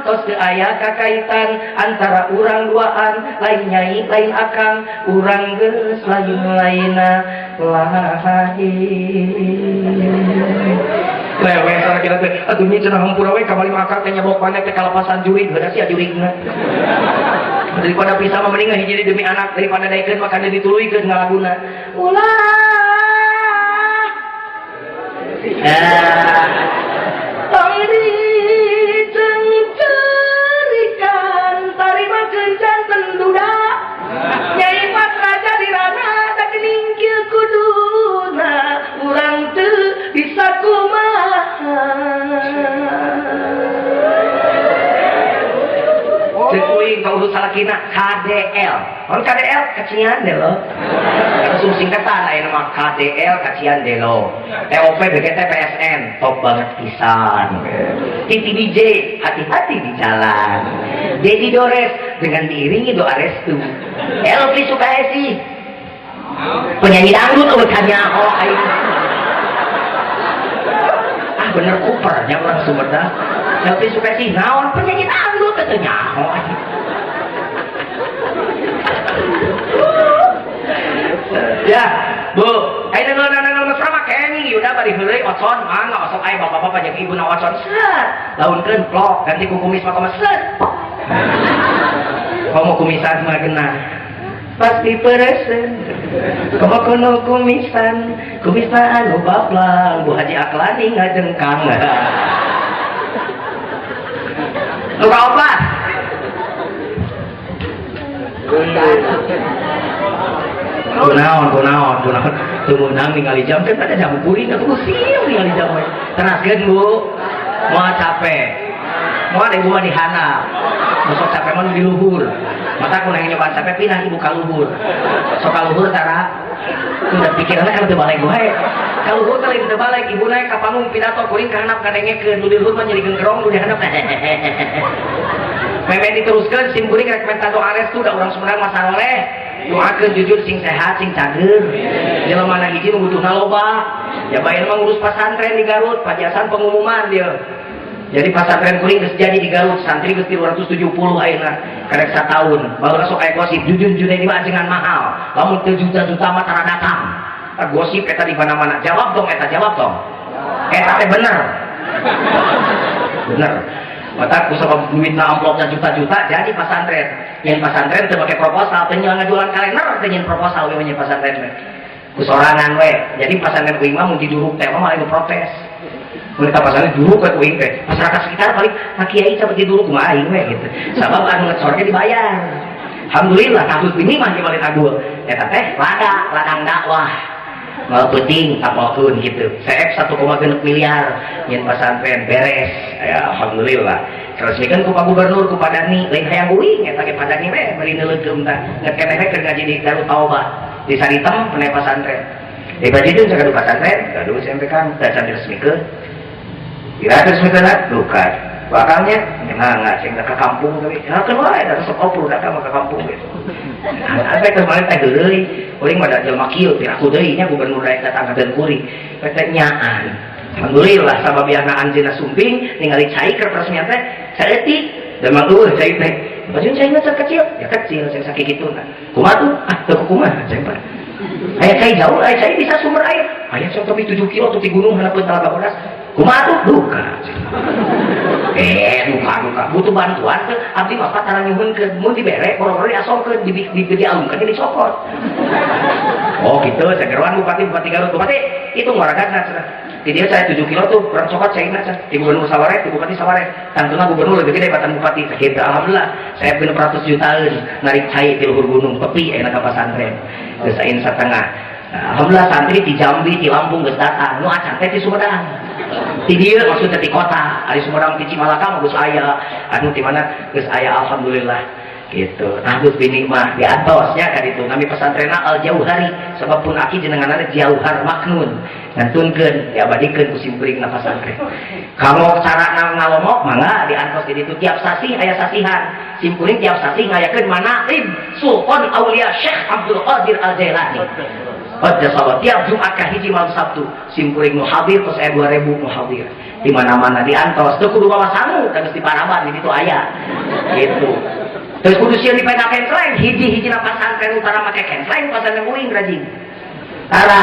Tos teu aya kakaitan antara urang duaan, lain nyai lain akang, urang geus lain-laina lain. Lewe sana kita teh atuh nya cenah hampura we kamari mah akang teh nyabok maneh teh kalepasan jurig, heuda sia jurigna. Daripada pisah mah mending hiji demi anak daripada daekeun mah kana dituluykeun ngalaguna. Ulah. Tong dicengcerikan tarimakeun janten duda. Nyai Patra jadi rana da geuning kieu kuduna urang teu bisa kumaha. Cek kuing ka urus salakina KDL. Orang KDL kacian delo. Langsung singkatan aya nama KDL kacian delo. TOP BGT PSN top banget pisan. Titi DJ hati-hati di jalan. Dedi Dores dengan diiringi doa restu. Elvi Sukaesi penyanyi dangdut urusannya oh aing. Ah bener Coopernya orang Sumedang. Elvi Sukaesi naon penyanyi dangdut teu nyaho aing. Ya, Bu, ayeuna nu mesra mah kenging yuda bari heureuy ocon mangga osok aya bapak-bapak jeung ibuna ocon set. Launkeun plok ganti ku kumis mah kumaha set. Komo kumisan mah kena. Pasti peresen. Komo kono kumisan, kumisna anu baplang, Bu Haji Aklani ngajengkang. Nu kaopat. Kunaon teu meunang ningali jam teh pada jam kuring atuh sieu ningali jam we. Teraskeun Bu. Moal capek. Moal ibu mah dihandap. Sok capek mah di luhur. Mata ku nang nyobaan capek pindah ibu ka luhur. Sok ka luhur tara. Udah pikiranna kan teu balik wae. Ka luhur teh lain teu balik, ibu naik ka panggung pidato kuring ka handap kadengekeun, nu di luhur mah nyeri gengkerong nu di handap. Meme diteruskeun sim kuring rek menta doa restu da urang Sumedang mah saroleh. Doakeun jujur sing sehat sing cager. Jelema mana hiji nu butuhna loba. Ya bae mah ngurus pasantren di Garut, pajasan pengumuman dia. Jadi pasantren kuring geus jadi di Garut, santri geus 270 ayeuna karek sataun. Baheula sok aya gosip jujun Junaidi mah ajengan mahal. Lamun teu juta-juta mah tara datang. Gosip eta di mana-mana. Jawab dong eta, jawab dong. Eta teh bener. Bener. Mata ku sabab duitna amplopna juta-juta jadi pasantren. Nyen pasantren teu make proposal, teu ngajualan kalender teu nyen proposal we nyen pasantren we. Ku sorangan we. Jadi pasantren kuing mah mun diduruk teh mah malah protes. Mun ka pasantren duruk we kuing teh. Masyarakat sekitar paling ka kiai sabab diduruk kumaha aing we gitu. Sabab anu ngecorke dibayar. Alhamdulillah tahun ini mah dimalin agul. Eta teh ladang dakwah. Mal penting apalkeun gitu. CF 1,6 miliar nyen pasantren beres. Ya alhamdulillah. Resmikan ku Pak Gubernur ku Pak Dani, lain hayang uing eta ge Pak Dani we bari neuleukeum tah. Nget keneh we keur ngaji di Darut Taubah. Di Saritem pene pasantren. Di Bajidun sagadu pasantren, gaduh SMP Kang da can diresmikeun. Dira diresmikeun duka. Bakalnya nggak sing ka kampung tapi keun wae da resep opur da ka kampung gitu. Nah, teh kemarin teh heureuy, kuring mah da jelema kieu piraku deui nya gubernur daek datang ka deun kuring. Teh nyaan. Alhamdulillah sababiana anjeunna sumping ningali cai keur peresmian teh saeutik da mah eueuh cai teh. Bajun cai mah kecil, ya kecil sing sakikituna. Kumaha tuh? Ah teu kumaha cai mah. Aya cai jauh, aya cai bisa sumber air. Aya sok tapi 7 kilo tuh di gunung handapeun Talaga Bodas. Kumaha tuh? Duka. Duka butuh bantuan teh abdi mah tara nyuhunkeun mun dibere boro-boro diasongkeun dialungkeun dicokot. Oh gitu, sageroan bupati Garut, bupati itu ngaragatna cenah. Di dia saya 7 kilo tuh kurang cokot saya ingat di gubernur Saware, di bupati Saware. Tantuna gubernur lebih gede batan bupati. Sakitu alhamdulillah saya 600 jutaan narik cai di luhur gunung tepi enak ka pasantren. Geus sain satengah. Alhamdulillah santri di Jambi, di Lampung geus datang. Nu acan teh di Sumedang. Di dieu maksudnya di kota, ari Sumedang di Cimalaka mah geus aya, anu di mana geus aya alhamdulillah. Gitu. Tahdud bini mah di atosnya kan itu nami pesantrenna Al Jauhari sebab pun aki jenenganna Jauhar Maknun. Ngantunkeun diabadikeun ku simkuring na pasantren. Kalau cara ngalomok mangga diantos di ditu tiap sasih aya sasihan. Simkuring tiap sasih ngayakeun manaqib Sultan Aulia Syekh Abdul Qadir Al Jailani. Qaddasallahu tiap Jumat ka hiji malam Sabtu simkuring nu hadir tos aya 2000 nu hadir. Di mana-mana diantos teu kudu bawa sangu da geus diparaban di ditu aya. Gitu. Terus kudu sieun dipeda kensleng, hiji-hijina pasantren utara make kensleng, pasantren uing rajin. Tara,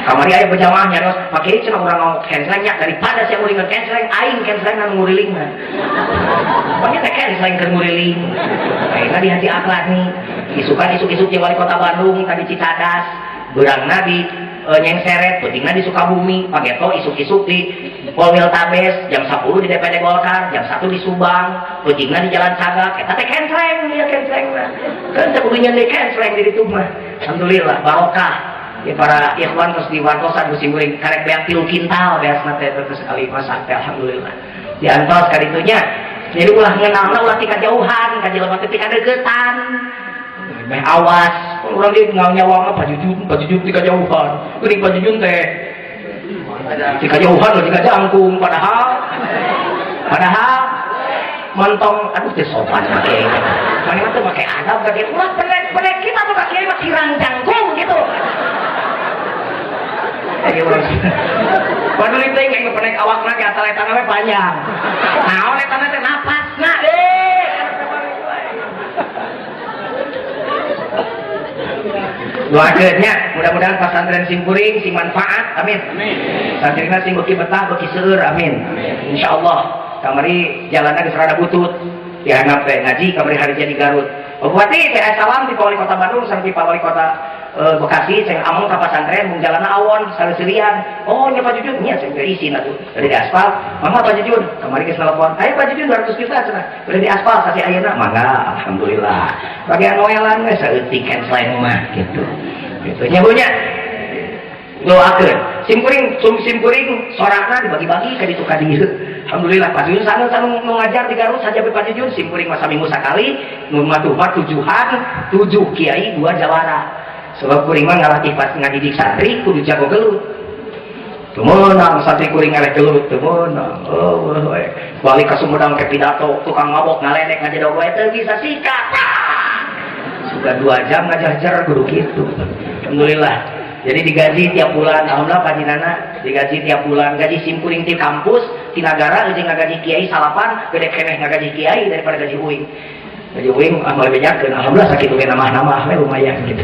kamari aya berjamaah nyaros, make cenah urang ngomong kensleng nya daripada sia ulingan kensleng, aing kensleng nu ngurilingna. Pokoknya teh kensleng keur nguriling. Ayeuna di Haji Akhlak nih, isukan isuk-isuk jeung wali kota Bandung tadi Cicadas, beurangna di Nyengseret, peutingna di Sukabumi, pageto isuk-isuk di Polwil Tabes, jam 10 di DPD Golkar, jam 1 di Subang, peutingna di Jalan Cagak, eta teh kensleng, ieu kenslengna. Kan teu kudu nyeun kensleng di ditu mah. Alhamdulillah barokah. Ya para ikhwan terus diwartosan ku simkuring karek beak 3 kintal beasna teh terus sekali masak teh alhamdulillah. Diantos ka ditunya. Jadi ulah ngeunalna ulah ti kajauhan, ka jelema teh ti kadeuketan. Meh awas, urang di nyawang Pak Jujun, Pak Jujun ti kajauhan. Geuning Pak Jujun teh ti kajauhan lho ti jangkung padahal mentong aduh teh sopan make. Mane mah teu make adab ka kieu. Ulah penek-penek kita tuh ka kieu mah kirang jangkung gitu. Ayo urang. Paduli teh aing penek awakna ge asal eta we panjang. Naon eta teh napasna deh. Doakeun nya, mudah-mudahan pasantren simkuring sing manfaat, amin. Santrina sing beuki betah, beuki seueur, amin. Insyaallah kamari jalanna geus rada butut. Dianggap teh ngaji kamari hari jadi Garut. Bupati teh salam di wali kota Bandung sareng di wali kota Bekasi ceng among ka pasantren mung jalanna awon saleusirian. Oh nya Pak Jujun nya ceng teh isin atuh. Bade di aspal, mangga Pak Jujun. Kamari geus nelpon. Ayo Pak Jujun 200 juta cenah. Bade di aspal sasi ayeuna mangga alhamdulillah. Bagian noelan we saeutik kensleng mah gitu. Gitu nya Bu nya. Doakeun. Simkuring simkuring sorakna dibagi-bagi ka ditu ka dieu. Alhamdulillah Pak Jujun sanu nu ngajar di Garut saja Pak Jujun simkuring mah saminggu sakali nu matuh mah tujuhan 7 kiai 2 jawara. Sebab kuring mah ngalatih pas ngadidik santri kudu jago gelut. Teu meunang santri kuring eleh gelut teu meunang. Oh we. Balik ka Sumedang ke pidato tukang mabok ngaledek ngajedog we teu bisa sikat. Sudah 2 jam ngajar kudu kitu. Alhamdulillah. Jadi digaji tiap bulan, alhamdulillah Pak Jinana digaji tiap bulan, gaji simkuring ti kampus, ti nagara jeung ngagaji kiai salapan, gede keneh ngagaji kiai daripada gaji uing. Gaji uing ah moal bejakeun, alhamdulillah sakitu ge namah-namah we lumayan gitu.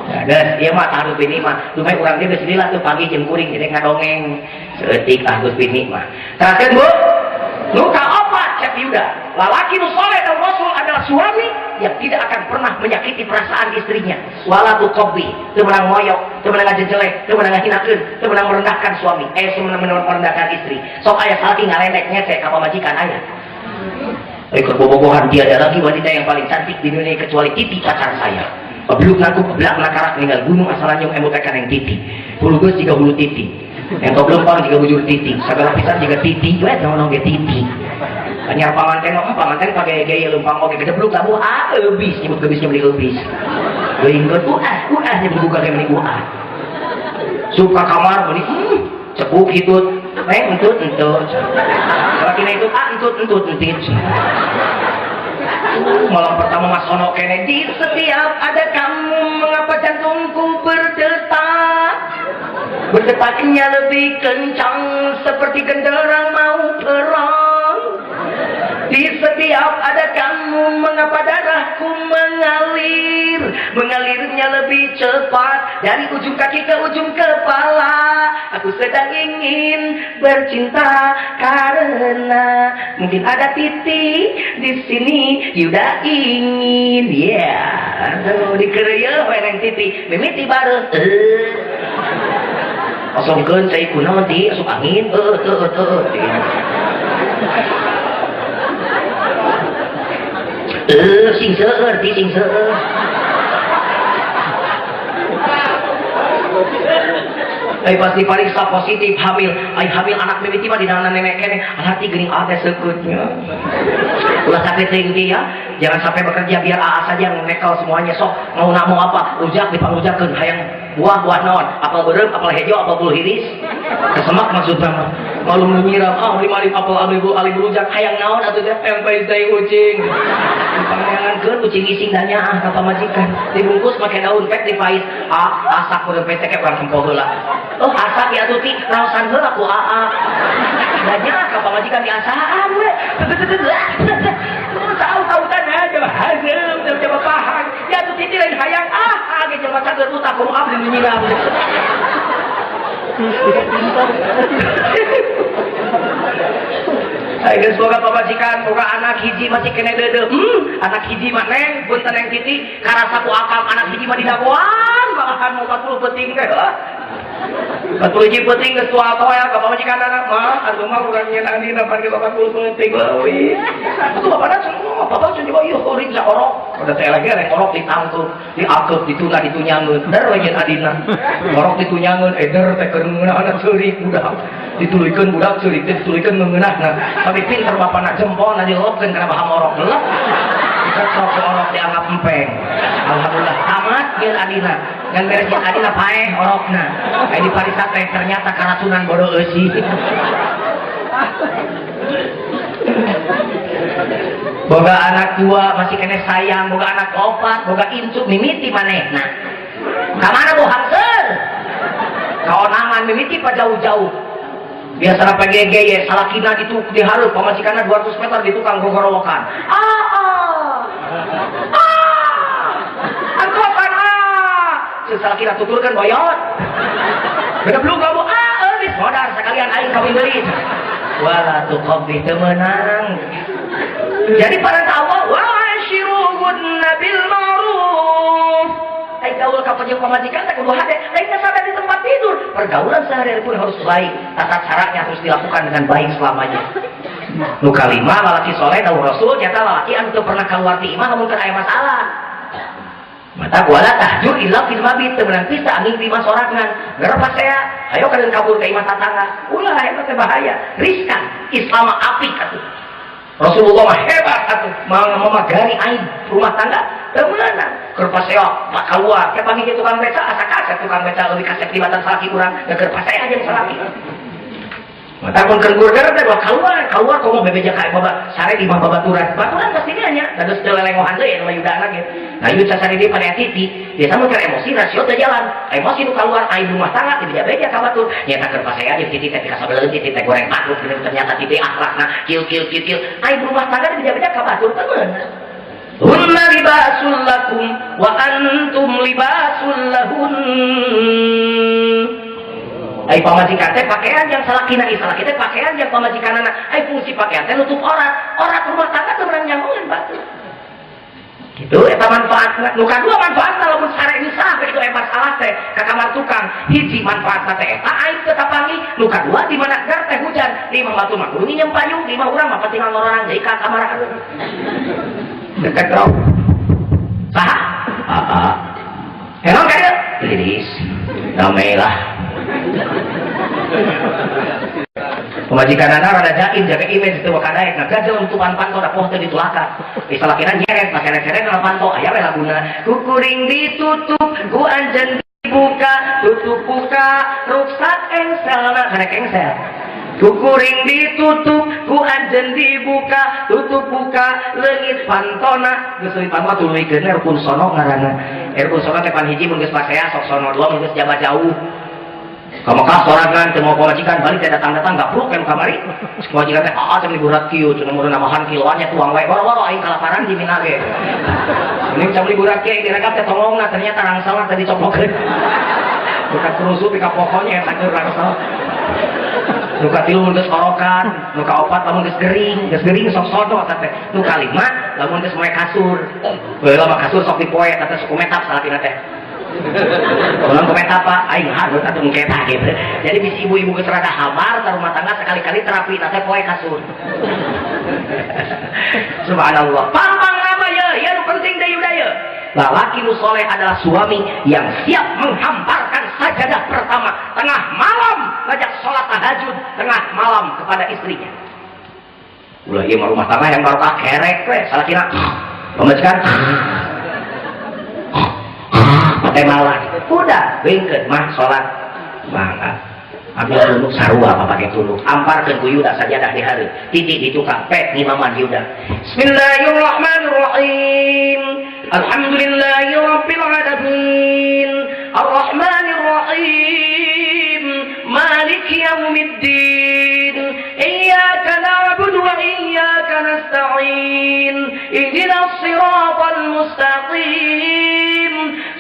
Nah, geus ieu mah taharuf ini mah, lumai urang ge geus lila tuh pagi jeung kuring gede ngadongeng. Saeutik ah geus bini mah. Teraskeun Bu. Nu kaopat cek Yuda, lalaki nu soleh dan rasul adalah suami yang tidak akan pernah menyakiti perasaan istrinya. Wala tuqabbi, teu meunang moyok, teu meunang ngajejelek, teu meunang ngahinakeun, teu meunang merendahkan suami, teu meunang merendahkan istri. Sok aya salaki ngalendek ngecek ka pamajikan aya. Keur bobogohan tiada lagi wanita yang paling cantik di dunia kecuali Titi pacar saya. Belum ngaku belak nakarak ninggal gunung asalan yang emot yang Titi. Hulu geus jiga hulu Titi. Ento lempang jiga bujur Titi, sagala pisan jiga Titi, we naon ge Titi. Anyar pamanten mah pamanten pake gaya lempang oge gedebluk labuh ah eubis nyebut geubisnya meuni eubis. Geuingkeun uah nyebut buka ge meuni uah. Suka kamar meuni cepuk hitut, entut entut. Salakina itu ah entut entut entit. Malam pertama Mas Ono kene di setiap ada kamu mengapa jantungku berdetak. Berdetaknya lebih kencang seperti genderang mau perang. Di setiap ada kamu mengapa darahku mengalir. Mengalirnya lebih cepat dari ujung kaki ke ujung kepala. Aku sedang ingin bercinta karena mungkin ada titik di sini Yuda ingin. Ya, yeah. Dikereuyeun we neng titik mimiti bareng. Kosongkeun cai kunaon ti asup angin sing seueur ti sing seueur. Pasti pariksa positif hamil, ai hamil anak mimiti mah dina nenek keneh, hati geuning teh seukeutnya. Ulah sakit teuing ti ya, jangan sampai bekerja biar AA saja yang nekel semuanya sok mau nak mau apa, ujak dipangujakeun hayang buah-buah naon, apel beureum, apel hejo, apel bulu hiris. Kesemak maksudna mah. Malu nyiram, ah lima apel ali rujak hayang naon atuh teh hayang pais deui ucing. Dipangankeun ucing ising danya ah ka pamajikan. Dibungkus make daun pek dipais, ah asak beureum pek teh urang tempo heula. Oh asak ya tuh ti raosan heula ku aa. Danya ka pamajikan diasaan we. Tahu-tahutan aja hazeum jaba pahang. Ya tuh titi lain hayang ah ge jelema cager buta kudu abdi nu nyirang. Ayo semoga pamajikan, boga anak hiji masih kena deudeuh. Anak hiji mah neng, punten neng titi, karasa ku akam anak hiji mah didagoan, malahan mau 40 peuting teh. 40 hiji peuting geus tua toel ka pamajikan anak mah, atuh mah urang nyeun adina pan ge 40 peuting leuwih. Atuh bapana cenah, bapak cenah ieu kuring saorok. Udah teh lagi rek orok ditangkeup, diakeup, dituna ditunyangeun, der we nyeun adina. Orok ditunyangeun, eder teh keur ngeunahna ceurik budak. Dituluykeun budak ceurik teh dituluykeun ngeunahna. Tapi pinter bapana jempolna dilopkeun kana bahan orok. Lep. Diketrok ku orok dianggap empeng. Alhamdulillah tamat geus adina. Ngan beres jeung adina paeh orokna. Aya di parisa teh ternyata karacunan bodoh eusi. Boga anak dua masih kene sayang, boga anak opat, boga incu mimiti manehna. Ka mana bu hangseur? Kaonangan mimiti pa jauh-jauh. Biasana PGG ye salakina ditu dihareup pamajikanna 200 meter di tukang gogorowokan. Ah ah. Ah. Angkotan ah. Salakina tuturkeun boyot. Beda belum kamu ah geus modar sekalian aing kawin deui. Wala tuqabbi teu meunang. Jadi para Allah wa ashiruhunna bil ma'ruf. Ai gaul ka pamajikan teh kudu hade, lain sadar di tempat tidur. Pergaulan sehari-hari pun harus baik, tata caranya harus dilakukan dengan baik selamanya. Nu kalima lalaki soleh dawuh Rasul nyata lalaki anu teu pernah kaluar ti imah lamun keur aya masalah. Mata wala tahjur illa fil mabit teu meunang bisa angin di imah sorangan. Geura pasea, hayo kadeun kabur ka imah tatangga. Ulah eta teh bahaya, riskan. Islam apik atuh. Rasulullah mah hebat atuh, memagari aib rumah tangga. Teu meunang. Keur pasea mah kaluar, ke panggih tukang beca asa kasep tukang beca leuwih kasep tibatan salaki urang, da keur pasea jeung salaki. Mata pun keur gurger teh kaluar, kaluar komo bebeja ka baba sare di imah babaturan. Baturan pasti nya dados teu lelengohan deui anu yudana ge. Nah ieu sasare di pada titi, biasa mun keur emosi rasio teu jalan. Emosi nu kaluar aib rumah tangga di beja-beja ka batur. Nyata keur pasea jeung titi teh pikasabeleun titi teh goreng patut ternyata titi akhlakna kieu kieu kieu kieu. Aib rumah tangga di beja-beja ka batur teu meunang. Hunna libasul lakum wa antum libasul lahun. Ai pamajikan teh pakaian yang salakina, ai salaki teh pakaian yang pamajikanana. Ai fungsi pakaian teh nutup aurat. Aurat rumah tangga teu meunang nyangongan batur. Gitu eta manfaatna. Nu kadua manfaatna lamun sare nyusah begitu aya masalah teh ka kamar tukang. Hiji manfaatna teh eta aib teu kapanggih. Nu kadua di mana gar teh hujan, di imah batur mah kudu nginjem payung, di imah urang mah tinggal ngororang deui ka kamar. Dekat rok. Saha? Heeh. Emang ka dieu? Liris. Damai lah. Pemajikan anak rada jaim jaga image teu wakadaek nah gajel nutupan panto da poh teu ditulakan. Salakina nyeret paseret-seret kana panto aya we laguna. Kukuring ditutup ku anjeun dibuka, tutup buka ruksak engselna karek engsel. Kukuring ditutup ku anjeun dibuka, tutup buka leungit pantona. Geus leuwih panto tuluykeun rukun sono ngaranna. Rukun sono teh pan hiji mun geus pasea sok sono dua mun geus jaba jauh. Ka Mekah sorangan teu mau pamajikan balik teh datang-datang gapruk kan kamari. Pamajikan teh aa teh liburat kieu cenah mun namahan kiloan nya tuang wae boro-boro aing kalaparan di mina ge. Ini cam liburat kieu direkap teh tongongna ternyata rangsalna teh dicoplokeun. Buka kerusuh pika pokoknya eta keur rangsal. Nu katilu mun geus orokan, nu kaopat lamun geus gering sok sodo eta teh. Nu kalima lamun geus moe kasur. Baheula mah kasur sok dipoe eta teh suku metap salakina teh. Ulang komentar apa? Aing harus atau mengketa gitu. Jadi bisi ibu-ibu geus rada hamar ta rumah tangga sekali-kali terapi teh poe kasur. Subhanallah. Pang-pang nama ye, ya nu penting deui udah ye. Lalaki nu soleh adalah suami yang siap menghamparkan sajadah pertama tengah malam ngajak sholat tahajud tengah malam kepada istrinya. Ulah ieu mah rumah tangga yang barokah kerek we salakina pamajikan pakai malah udah bengkeun mah sholat mangga ambil tunduk sarua apa pakai tunduk amparkeun ku Yuda sajadah di hari titik di tukang pek ngimaman Yuda. Bismillahirrahmanirrahim. Alhamdulillahi rabbil alamin arrahmanir rahim maliki yaumiddin iyyaka Ihdinas siratal mustaqim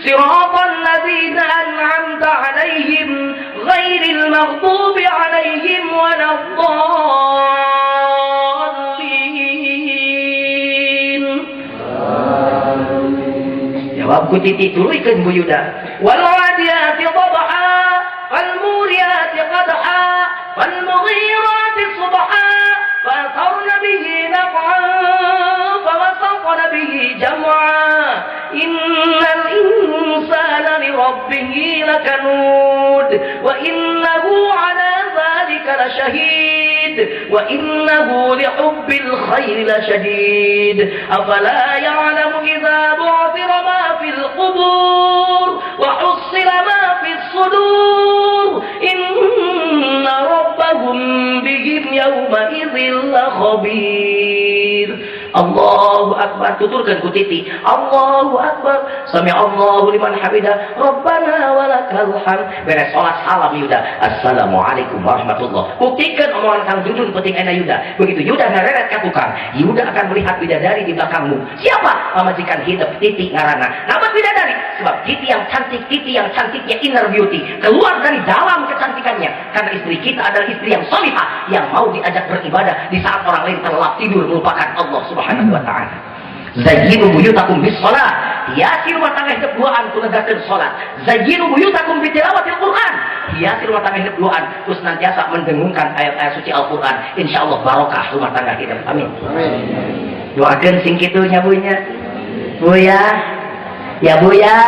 siratal ladzina an'amta 'alaihim ghairil maghdubi 'alaihim waladdallin. Jawab ku titik tuluykeun Bu Yuda. Wal 'adiyati dhabha wal muriyati qadha wal mughirati subha فأثرن به نقعا فوسطن به جمعا إن الإنسان لربه لكنود وإنه على ذلك لشهيد وإنه لحب الخير لشديد أفلا يعلم إذا بعثر ما في القبور وحصل ما في الصدور إن ربهم بهم يومئذ لخبير. Allahu Akbar, tuturkan ku titi. Allahu Akbar, sami Allahu liman hamidah, Rabbana walakal hamd. Beres salat salam Yuda. Assalamualaikum warahmatullah. Buktikan omongan Kang Jujun penting enak Yuda. Begitu Yuda ngareret ka tukang, Yuda akan melihat bidadari di belakangmu. Siapa? Pamajikan hidup titi ngarana. Nama bidadari sebab titi yang cantik, titi yang cantiknya inner beauty, keluar dari dalam kecantikannya. Karena istri kita adalah istri yang solihah, yang mau diajak beribadah di saat orang lain terlelap tidur melupakan Allah Subhanahu wa ta'ala. Zayyinu buyutakum bis shalah. Hiasi rumah tangga hidup duaan ku negakeun salat. Zayyinu buyutakum bi tilawatil Quran. Hiasi rumah tangga hidup duaan ku senantiasa mendengungkan ayat-ayat suci Al-Quran. Insyaallah barokah rumah tangga hidup. Amin. Amin. Doakeun sing kitu nya Bu nya. Bu ya. Ya Bu ya.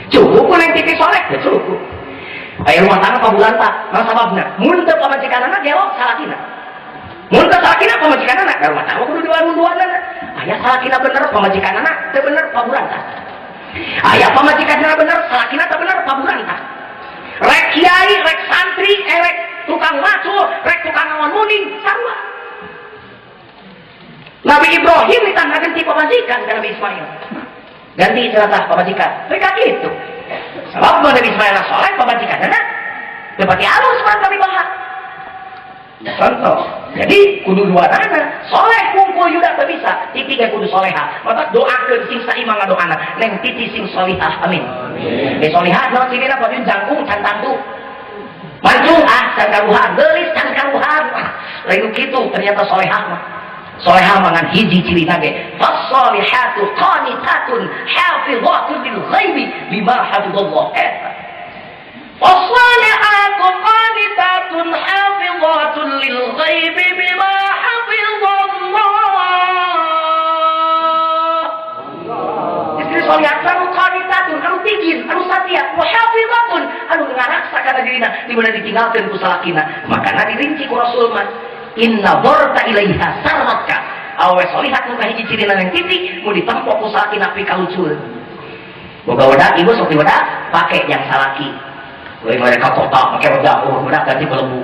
Cukup ku neng titi soleh ya cukup. Aya rumah tangga pabulan tak, mah sababna mun teu pamajikanana gelok salakina. Mun teu salakina pamajikanana, da rumah tangga kudu dua-duana. Aya salakina bener pamajikanana teu bener paburantah. Aya pamajikanana bener salakina teu bener paburantah. Rek kiai, rek santri, rek tukang macul, rek tukang ngawan muning, sarua. Nabi Ibrahim ditambah ganti pamajikan ka Nabi Ismail. Ganti ceratah pamajikan. Mereka gitu. Sebab Nabi Ismail soleh pamajikanana teu pati alus mah Nabi Baha. Contoh. Jadi kudu dua anak soleh kumpul Yuda teu bisa, titi ge kudu soleha. Maka doakeun sing saimang ngadoana, neng titi sing solihah. Amin. Amin. Solihah naon cirina pami jangkung can tangtu. Mancung ah can karuhan, geulis can karuhan. Lain kitu ternyata solehah mah. Solehah mah ngan hiji cirina ge. Fassolihatu qanitatun hafizatun lil ghaibi bima hafizallah. Eta. Fassolihatu qanitatun hafizatun lil ghaibi bima hafizallah. Istri solihah anu qanitatun, anu tigin, anu satia, wa hafizatun, anu ngaraksa kana dirina di mana ditinggalkeun ku salakina. Makana dirinci ku Rasul mah. Inna dzarta ilaiha sarwatka. Awe solihat nu kahiji cirina neng titi mun ditempo ku salakina pikalucur. Boga wedak ibu sok diwedak pake yang salaki. Lain mereka kota pakai wedak, oh wedak ganti belebu.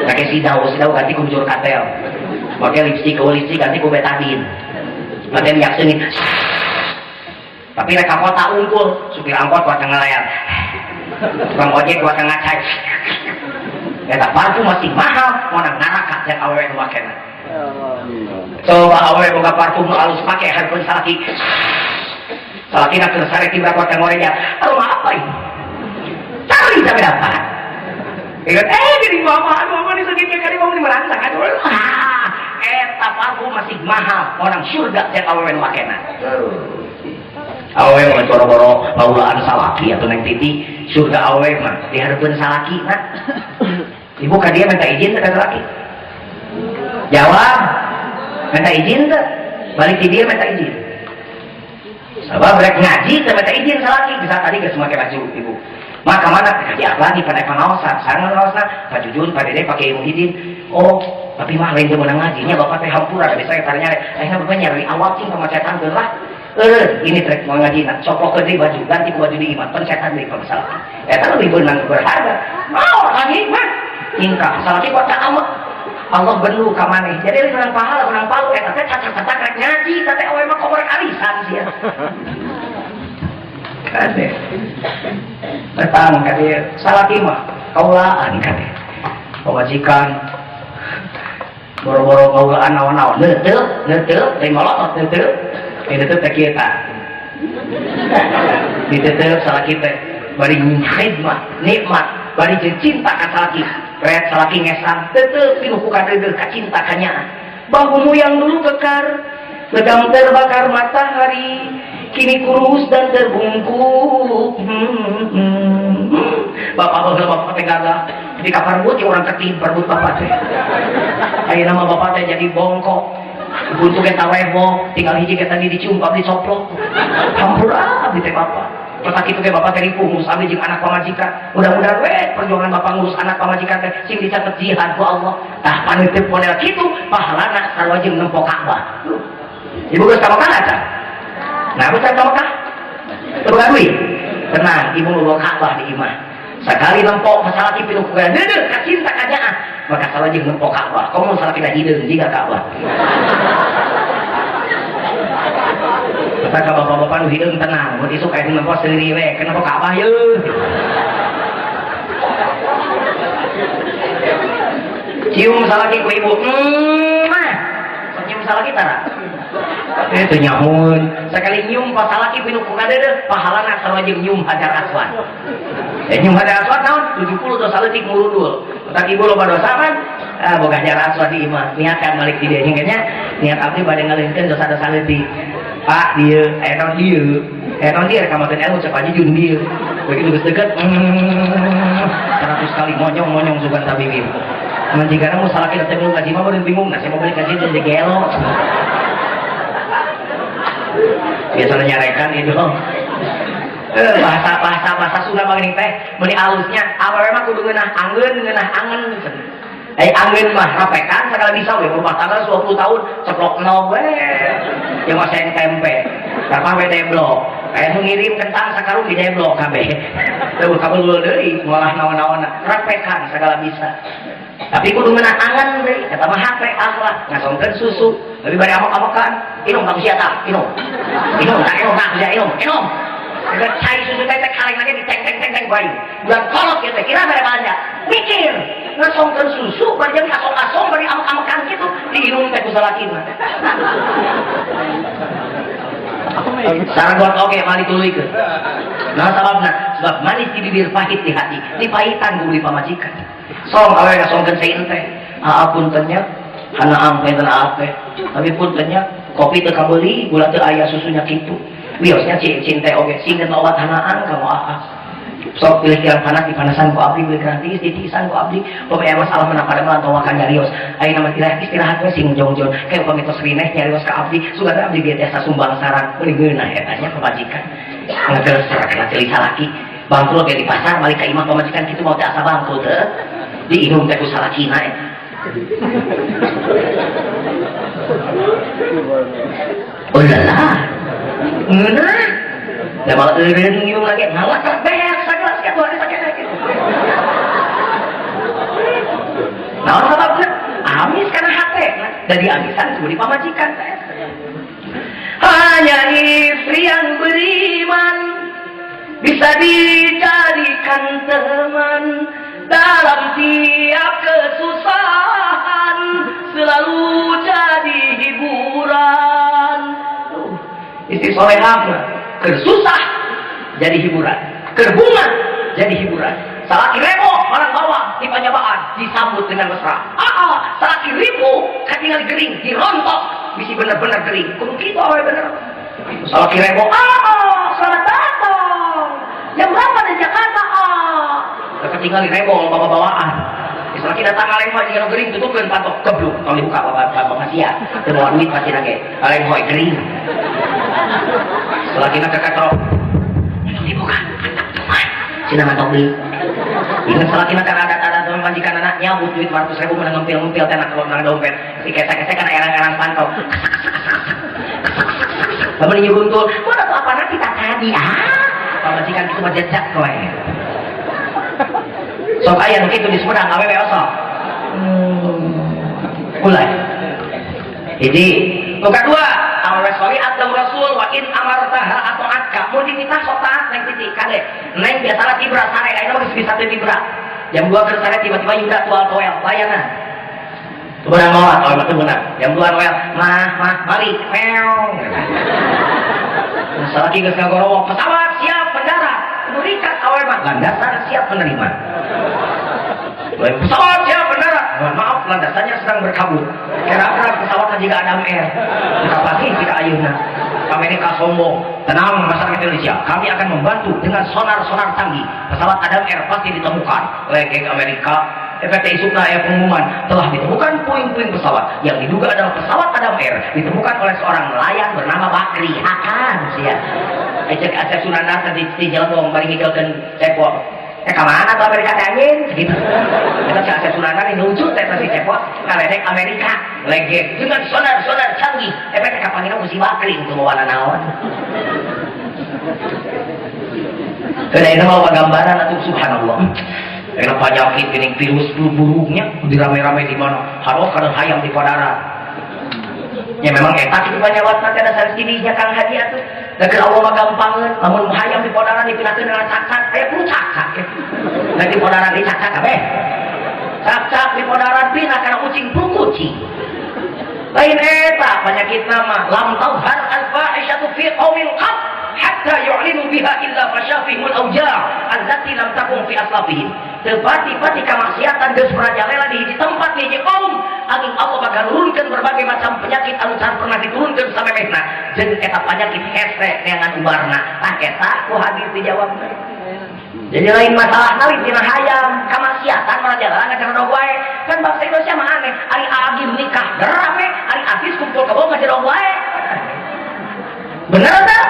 Pakai sidau, sidau ganti ku bujur katel. Pakai lipstik, oh lipstik ganti ku betadin. Pakai minyak sengit. Tapi mereka kota unggul, supir angkot kuat ngelayan. Tukang ojek kuat ngacai. Eta parfum masih mahal, monang neraka yang awewe nu makena. Coba awewe boga parfum nu alus make hareupeun salaki. Salakina keur sare tibra kuat ngorenya. Aroma apa ini? Cari sampai dapat. Ingat, jadi mama, aduh mama ini segini kali mama ini merangsak, aduh. Eta parfum masih mahal, monang surga yang awewe nu makena. Awewe mah boro-boro baulaan salaki atau neng titi, surga awewe mah dihareupeun salaki nah. Ibu ka dia minta izin teh ka salaki? Jawab, minta izin teh? Balik ti dia minta izin. Sabab rek ngaji teh minta izin salaki, bisa tadi geus make baju ibu. Maka mana ngaji lagi pada pengawasan, sareng pengawasan, Pak Jujun, Pak Dede, Pak Kiai Muhyiddin. Oh, tapi mah lain teu meunang ngajinya bapak teh hampura, bisa tanya, ayeuna bapak nyari awal cing pemacetan geus lah. Ini trek mau ngaji nak copok deui baju, ganti ku baju di imah, pencetan deui pemasalah. Eta lebih beunang berharga. Mau lagi mah tingkah salaki kuat amat. Allah benu ka maneh. Jadi menang pahala, menang palu eta teh cacat-cacat rek ngaji, teh awewe mah komo rek alisan sia. Kade. Datang kade salaki mah kaulaan kade. Pamajikan Boro-boro ngaulaan naon-naon neuteuk neuteuk teh ngolotot neuteuk eh neuteuk teh kieu tah diteuteup salaki teh bari khidmah nikmat bari jeung cinta ka salaki ret salaki ngesang teuteuk pinuh ku kadeudeuh ka cinta ka nyaah. Bahumu yang dulu kekar legam terbakar matahari kini kurus dan terbungkuk. Bapak baheula bapak teh gagah ketika parbut ya orang ketih parbut bapak teh. Ayeuna mah bapak teh jadi bongkok. Buntu ge tawebo tinggal hiji ge tadi dicium abdi coplok. Hampura abdi teh bapak. Petak kitu ge bapak teh ripuh ngurus abdi jeung anak pamajikan. Mudah-mudahan we perjuangan bapak ngurus anak pamajikan teh sing dicatet jihad ku Allah. Tah panitip model kitu pahalana sarua jeung nempo Ka'bah. Ibu geus ka Mekah acan? Nah, geus ka Mekah? Teu boga duit? Tenang, ibu boga Ka'bah di imah. Sakali nempo masalah pinuh ku deudeuh ka cinta ka nyaah, maka sarua jeung nempo Ka'bah. Komo salaki hideung jiga Ka'bah. Maka bapak-bapak nu hideung tenang, mun isuk aya nu nempo seuri we, kenapa Ka'bah yeuh. Cium salaki ku ibu. Cium salaki tara. Teu nyamun. Sakali nyium pas salaki pinuh ku kadeudeuh, pahalana sarua jeung nyium Hajar Aswad. Nyium Hajar Aswad naon? 70 dosa leutik murudul. Tah ibu loba dosa kan? Ah, boga Hajar Aswad di imah. Niatkan balik di dieu nya. Niat abdi bade ngaleungkeun dosa-dosa leutik. Pak dieu, aya naon dieu? Aya naon dieu rek makan ilmu cek Haji Jun dieu. Begitu geus deukeut, 100 kali monyong-monyong sugan tabibir. Mun jigana mun salaki teh ngaji mah beureun bingung, nah saya mau balik ngaji jadi gelo. Biasanya nyarekan itu bahasa bahasa Sunda mah geuning teh meuni alusnya awewe mah kudu ngeunah anggeun ngeunah angen. Anggeun mah rapekan sagala bisa we rumah tangga 20 tahun ceplok no we jeung oseng tempe rapah we deblok aya nu ngirim kentang sakarung di deblok kabeh teu kabelul deui ngolah naon-naonna rapekan sagala bisa. Tapi kudu ngeunah angen deui eta mah hate akhlak ngasongkeun susu lebih bari amok-amokan inum tong sia tah inum inum tah inum tah sia inum inum geus cai susu teh teh kaleng lagi diteng teng teng teng bae bulan kolot ieu teh kira bare balanja mikir ngasongkeun susu bari jeung asong-asong bari amok-amokan kitu diinum teh ku salaki mah sargot oge mah dituluykeun. Nah sababna sebab manis di bibir pahit di hati dipahitan ku pamajikan. Song awewe ngasongkeun sein teh aa punten nya hana ampe teh ape tapi punten nya kopi teu kabeuli gula teu aya susunya kitu wiosnya cincin teh oge sing teu obat hanaan ka aa sok pilih kirang panas dipanasan ku abdi beli gratis ditiisan ku abdi pokoknya masalah mah pada mah atawa kan nyarios ayeuna mah istirahat we sing jongjon kayak upami tos rineh nyarios ka abdi sugan abdi ge tiasa sumbang saran meuni ngeunah eta nya pamajikan ngageser kana ceuli salaki bangkrut ge di pasar balik ka imah pamajikan kitu mau teh asa bangkrut teu diinum teh ku salakina eta. Oh lala ngeunah da malah eureun nginum lagi malah beak sagelas kitu ari sakene kitu. Naon sababna? Amis kana hate da diamisan kudu dipamajikan teh. Hanya istri yang beriman bisa dijadikan teman dalam tiap kesusahan selalu jadi hiburan. Istri solehah mah keur susah jadi hiburan, keur bunga jadi hiburan. Salaki rebo barang bawa di panyabaan disambut dengan mesra. Salaki ribu katingal gering dirontok bisi bener-bener gering. Kudu kitu awewe bener. Salaki rebo, selamat datang. Jam berapa dari Jakarta? Ketinggalan rebo bawa-bawaan. Salaki datang ngalenghoy jeung gering tutupkeun pantok gebluk tong dibuka bapak sia. Teu bawa duit pasti lagi. Ngalenghoy gering. Salakina kakatrok. Dibuka anak teman. Cina ngantok deui. Ingat salakina kana adat-adat pamajikan anak nyabut duit 400.000 menang ngempil-ngempil teh nak dompet. Si kesek-kesek kana erang-erang pantok. Lamun nyuruntul, mana tuh apana kita tadi pamajikan kitu mah jejak kowe. Sok aya nu kitu di Sumedang awewe osok. Mulai. Hiji, nu kadua, awewe sholihat lahu rasul wa in amartaha ata'atka. Mun dititah sok taat neng titik kade. Neng biasana tibra sare, ayeuna mah geus bisa teu tibra. Jam 2 keur sare tiba-tiba Yuda tual toel layanan. Sebenarnya mau awewe mah teu meunang. Jam 2 noel, mah mah balik meong. Salaki geus ngagorowok, pesawat siap mendarat. Berikan awewe mah landasan siap menerima. Pesawat siap mendarat. Mohon maaf, landasannya sedang berkabut. Kira-kira pesawatnya jika Adam Air. Kita pasti tidak ayeuna. Amerika sombong. Tenang masyarakat Indonesia, kami akan membantu dengan sonar-sonar canggih. Pesawat Adam Air pasti ditemukan. Legeng Amerika, efek isukna aya pengumuman telah ditemukan puing-puing pesawat yang diduga adalah pesawat Adam Air, ditemukan oleh seorang nelayan bernama Bakri. Akan sia. Cek Asep Sunandar tadi di jalan wong bari ngikelkeun cepot. Ka mana tuh Amerika teh anjing? Gitu. Eta si Asep Sunandar ini lucu teh si cepot ngaledek Amerika legeng dengan sonar-sonar canggih. Efek kapanggihna ku si Bakri untuk mawana naon. Kada ini mau gambaran atuh subhanallah. Karena penyakit gini virus flu burungnya dirame-rame di mana? Harus kada hayam di padaran. Ya memang eta kitu panyawat mah kada sanes didinya Kang Haji atuh. Da keur Allah mah gampangeun, lamun hayam di padaran dipindahkeun dengan cakcak, aya perlu cakcak ya. Da di padaran di cakcak kabeh. Cakcak di padaran pindah kana kucing flu kucing. Lain eta penyakit nama lam tazhar al-fahishatu fi qaumin qat hatta yu'linu biha illa fashafihimul awja' allati lam takun fi aslafihim. Tepati-pati kemaksiatan geus merajalela di hiji tempat di hiji kaum, angin Allah bakal nurunkeun berbagai macam penyakit anu can pernah diturunkeun samemehna jeung eta penyakit hese neangan ubarna. Tah eta ku hadis dijawabna. Jadi lain masalah nawi tina hayam kemaksiatan merajalela ngajaran wae. Kan bangsa Indonesia mah aneh, ari agim nikah rame, ari artis kumpul kebo ngajaran wae. Bener teh?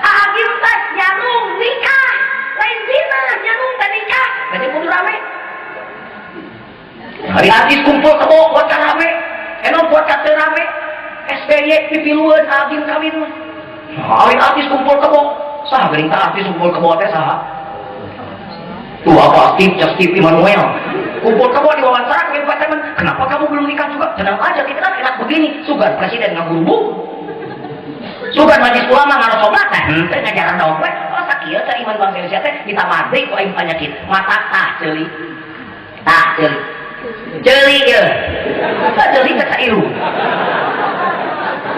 Agim teh nyarung nikah, lain zina, nyarung teh nikah, berarti kudu rame. Hari artis kumpul kebo buat rame, eno buat kate rame. SBY pipilueun agim kawin mah. Hari artis kumpul kebo, saha geuning tah artis kumpul kebo teh saha? Tuh apa Steve, just Steve Emmanuel. Kumpul kebo diwawancara ke teman, kenapa kamu belum nikah juga? Tenang aja, kita kan enak begini. Sugan presiden ngagurubuk. Sugan majlis ulama ngarosobat teh, henteu ngajaran dong we. Oh sakieu teh iman bangsa Indonesia teh ditambah deui ku aing penyakit. Mata tah ceuli. Tah ceuli. Ceuli ieu. Tah ceuli teh sairu.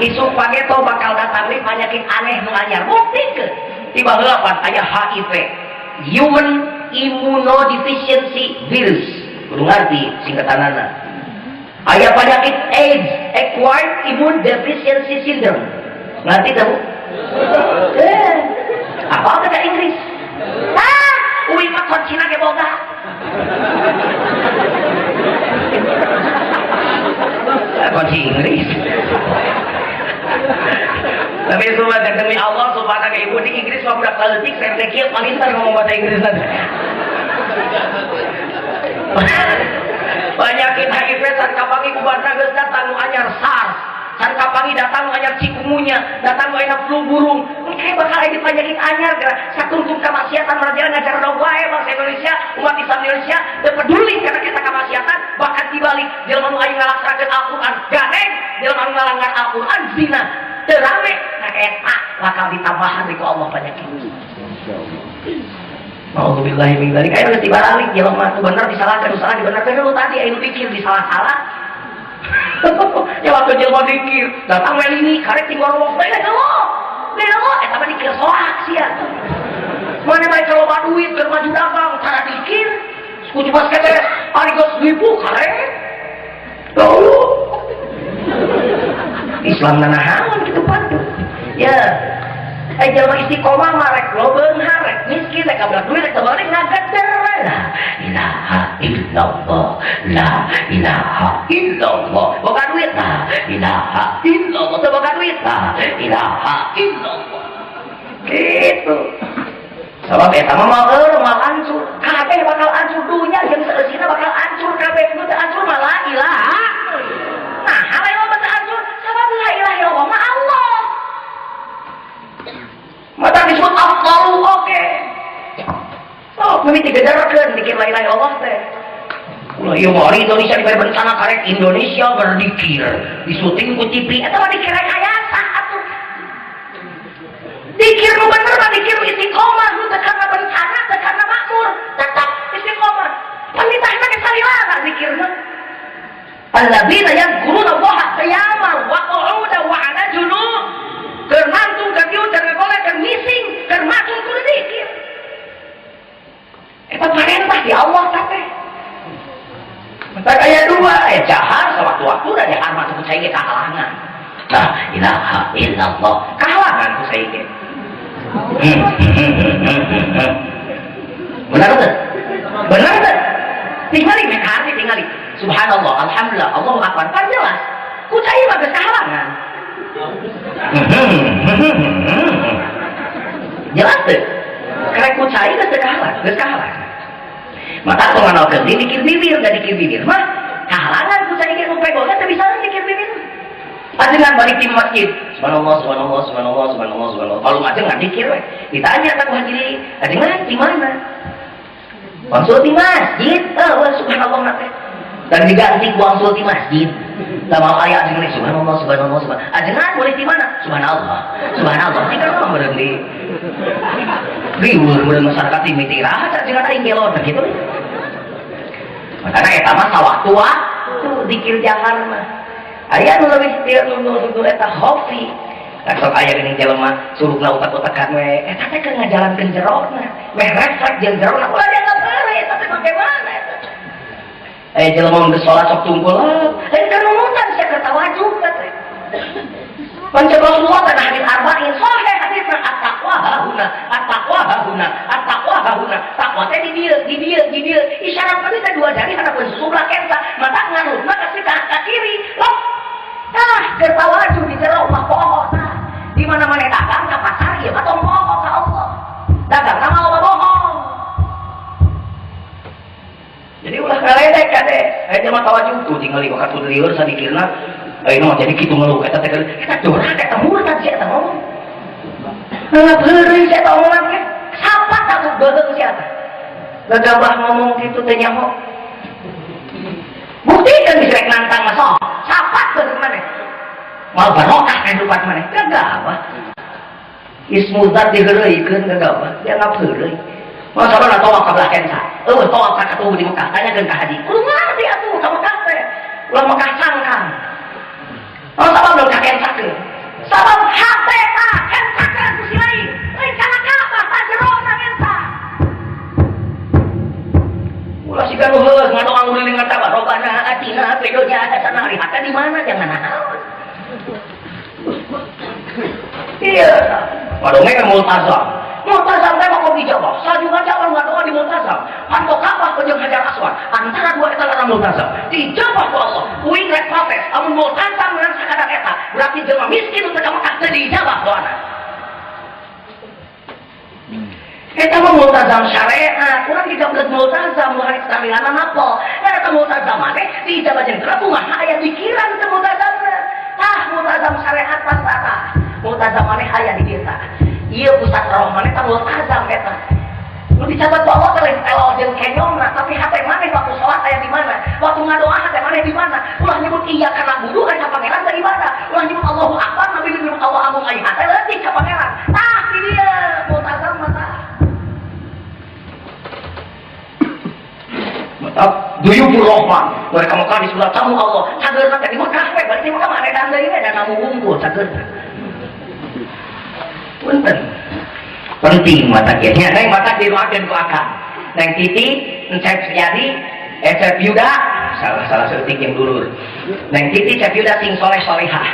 Isuk pageto bakal datang deui penyakit aneh nu anyar. Buktikeun. Tiba heula pan aya HIV. Human Immunodeficiency Virus. Kudu ngarti singkatanana. Aya penyakit AIDS, Acquired Immune Deficiency Syndrome. Ngerti tak Bu? Apa kata Inggris? Ah, uwi mah kuncina ge boga. Kunci Inggris. Tapi semua demi Allah subhanahu ibu di Inggris mah budak leutik serde kieu palintar ngomong bahasa Inggris nanti. Penyakit HIV can kapangi ku barna geus datang nu anyar SARS. Can kapangi datang nu anyar cikungunya, datang nu aya flu burung. Engke bakal aya penyakit anyar geura satungtung kamaksiatan marajalan ngajaran wae bangsa Indonesia, umat Islam Indonesia teu peduli karena kita kamaksiatan, bahkan dibalik jelema nu aya ngalaksanakeun Al-Qur'an ganeng, jelema nu ngalanggar Al-Qur'an zina. Teu rame, nah eta bakal ditambahan ku Allah penyakit. Nauzubillahi min dzalik. Aya geus dibaralik jelema teu bener disalahkeun, salah dibenerkeun lu tadi aya nu dikir disalah-salah. Ya waktu jelema dikir, datang we lini karek ti gorowok we geuleuh. Geuleuh eta mah dikir soak sia. Mana bae loba duit keur maju dagang, cara dikir. Kucu basket teh ari geus ribu karek. Geuleuh. Islam nanahaon kitu patuh. Ya. Jelema istiqomah mah rek lo beunghar, rek miskin, rek kabrak duit, rek balik ngageder we. La ilaha illallah, la ilaha illallah. Boga duit, la ilaha illallah. Teu boga duit, la ilaha illallah. Gitu. Sabab eta mah moal moal hancur. Kabeh bakal hancur dunya jeung saeusina bakal hancur kabeh. Nu teu hancur mah la ilaha. Nah, lain mah teu hancur sabab la ilaha illallah mah Allah. Mata disebut afdalu oke. Oh, mimiti gedarkeun dikir la ilaha illallah teh. Ulah ieu mah Indonesia diberi bencana karek Indonesia berdikir. Disuting ku TV eta mah dikir rekayasa atuh. Dikir nu bener mah dikir istiqomah, nu teu karena bencana, teu karena makmur, tetap istiqomah. Panitahna ge salilana dikir mah. Alladzina yadhkuruna Allaha qiyaman wa qu'udan wa 'ala junub. Keur nangtung keur dieu keur ngagolek keur ngising keur macul kudu zikir. Eta parentah di Allah teh. Mata aya dua, aya jahar sewaktu-waktu da jahar mah teu cai ge kahalangan. La ilaha illallah. Kahalangan ku cai ge. Benar teu? Benar teu? Tingali meh hati tingali. Subhanallah, alhamdulillah, Allahu akbar. Pan jelas. Ku cai mah geus kahalangan. Jelas teu? Karek ku cai geus teu kahalangan, geus kahalangan. Maka tong nganalkeun di dikir bibir, da dikir bibir mah kahalangan ku cai ge nu pegolna teu bisa dikir bibir. Ajengan balik di masjid, subhanallah, subhanallah, subhanallah, subhanallah, subhanallah. Kalau ajengan dikir we. Ditanya ka Haji Lili, ajengan di mana? Wangsul di masjid, oh subhanallah teh. Dan diganti ku wangsul di masjid. Da mau aya ajengan subhanallah, subhanallah, subhanallah. Ajengan boleh di mana? Subhanallah. Subhanallah. Jika mah meureun di riweuh meureun masyarakat di miti raha ajengan aing gelo teh kitu. Makana eta mah sawaktu-waktu dikir jahar mah. Aya nu leuwih nu eta khofi. Sok aya geuning jelema surugna utak-utakan we eta teh keur ngajalankeun jerona. Meh refleks jeung jerona ulah dianggap heureuy eta teh bagaimana eta. Jelema geus salat sok tungkul, lain keur nunutan sia keur tawajuh teh. Pancen Rasulullah teh hadis arba'in sahih hadisna at-taqwa hahuna, at-taqwa hahuna, at-taqwa hahuna. Taqwa teh di dieu, di dieu, di dieu. Isyarat tadi teh dua jari hadapeun susublah kensa, mata ngarutna ka ka kiri. Loh. Tah keur tawajuh di jero mah poho tah. Di mana-mana dagang ka pasar ieu mah tong poho ka Allah. Dagang mah loba bohong. Jadi ulah ngaledek kade. Aya jelema tawajuh tuh tingali waktu lieur sadikirna. Ayeuna mah jadi kitu ngeluh eta teh eta doraka eta murtad sia eta ngomong. Nganggap heureuy sia eta omongan teh. Sapa tah beuheung sia eta. Gagabah ngomong kitu teh nyaho. Buktikeun geus rek nantang mah sok. Sapa beuheung maneh. Moal barokah kehidupan maneh. Gagabah. Ismu zat diheureuykeun gagabah. Dianggap heureuy. Masalah tawaf ka belah kensa. Eueuh tawaf ka katuhu di Mekah, tanyakeun ka haji. Kudu ngarti atuh ka Mekah teh. Ulah Mekah sangkang. Oh, sabab dong kakek sakeun. Sabab hate tah kensakeun ku si lain. Lain kana Ka'bah tah jerona kensa. Ulah siga nu heueuh ngadoa nguliling ka Ka'bah, Robbana atina fid dunya hasanah, ari hate di mana jangan naon. Iya, ngadongeng ka multazam. Multazam teh mah ijabah. Sajungan jalan ngadoa di multazam. Panto Ka'bah jeung Hajar Aswad. Antara dua eta lara multazam. Dijabah ku Allah. Uing rek protes, amun multazam ngan sakadar eta, berarti jelema miskin teu ka Mekah teu diijabah doana. Eta mah multazam syariat, urang digablek multazam nu hari samilana napa. Ngan eta multazam mah teh diijabah jeung kumaha aya pikiran teu multazamna. Tah multazam syariat pas tah. Multazam maneh aya di dieu tah. Ieu pusat roh maneh tah multazam eta. Nu dicatat ku Allah teh lain elol jeung kenyongna, tapi hate maneh waktu salat aya di mana? Waktu ngadoa hate maneh di mana? Ulah nyebut iya kana wudu ka pangeran teh ibadah. Ulah nyebut Allahu Akbar, nabi nyebut Allah agung ai hate leutik ka pangeran. Tah di dieu multazam mah tah. Mantap. Duyufur Rahman. Mereka Mekah di sebelah tamu Allah. Cageurna teh di Mekah we, bari di Mekah mah edan deui we da namu wungkul cageurna. Punten. Penting mata kieu nya neng mata diruakeun ku akang. Neng Titi, Encep Setiadi, Encep Yuda, salah-salah seutik yang dulur. Neng Titi, Encep Yuda sing soleh solehah.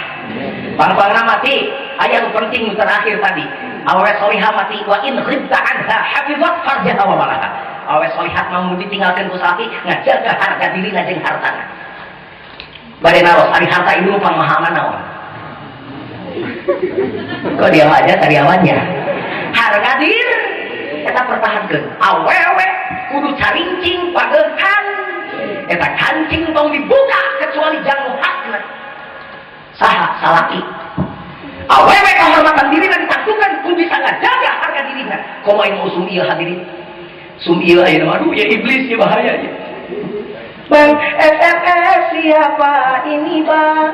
Pang-pangna mati, aya nu penting terakhir tadi. Awewe solehah mati wa in ghibta anha hafizat farjaha wa malaha. Awewe solihat mah mun ditinggalkeun ku salaki ngajaga harga dirina jeung hartana. Bade naros ari harta ieu pang mahalna naon? Kok diam aja sariawannya? Harga diri eta pertahankeun. Awewe kudu carincing pagehan. Eta kancing tong dibuka kecuali jang hakna. Saha salaki. Awewe kehormatan dirina ditangtukan kudu bisa ngajaga harga dirina. Komo aing usum ieu hadirin. Sum ieu ayeuna aduh ya iblis ya bahaya ya. Bang SMS siapa ini bang?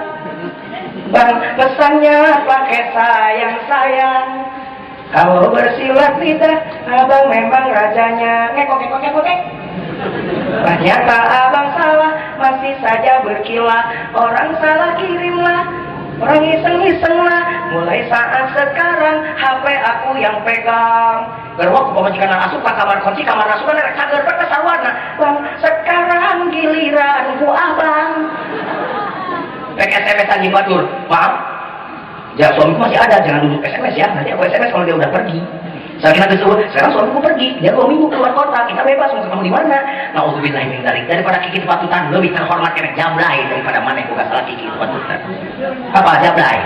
Bang pesannya pakai sayang-sayang. Kalau bersilat lidah, abang memang rajanya. Ngekok ngekok ngekok ngek. Ternyata abang salah, masih saja berkilah. Orang salah kirimlah, orang iseng-iseng lah. Mulai saat sekarang HP aku yang pegang. Gerwok pamajikan asup ka kamar kunci kamar asup kan rek sager teh sarwana. Bang, sekarang giliranku abang. Rek SMS anjing batur. Maaf. Ya suamiku masih ada, jangan duduk SMS ya. Nanti aku SMS kalau dia udah pergi. Saya kira sekarang suamiku pergi, dia 2 minggu keluar kota, kita bebas mau ketemu di mana. Nauzubillah min dzalik. Daripada kiki patutan lebih terhormat kena jablay daripada maneh boga salah kiki patutan. Apa jablay?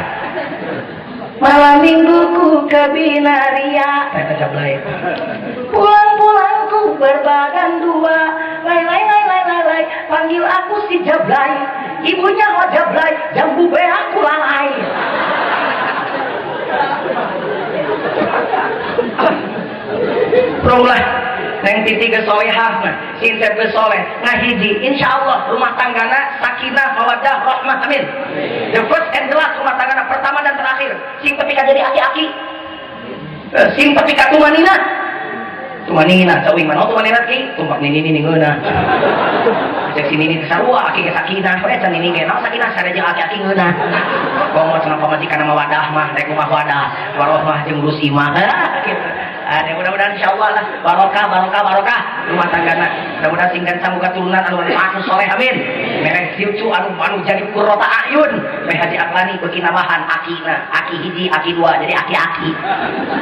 Malam mingguku ke Binaria, kata jablay. Pulang-pulangku berbadan dua. Lai lai lai lai lai lai, panggil aku si jablay. Ibunya mau jablay, jambu be aku lalai. Pronglah neng titi kesolehah mah sinsep kesoleh ngahiji insyaallah rumah tanggana sakinah mawaddah rahmah amin. The first and the last rumah tanggana pertama dan terakhir sing tepi ka jadi aki-aki sing tepi ka tumanina tumanina cawing mana tumanina ki tumpak nini nini ngeunah cek si nini teh sarua aki ge sakinah we can nini ge naon sakinah sare jeung aki-aki ngeunah komo cenah pamajikan mawadah mah rek rumah wadah warohmah jeung urus imah gitu. Ada mudah-mudahan insyaallah lah barokah barokah barokah rumah tanggana mudah-mudahan singkan samuga turunan anu anu soleh amin merek cucu anu anu jadi qurrata ayun meh Haji Aklani beuki nambahan akina aki hiji aki dua jadi aki-aki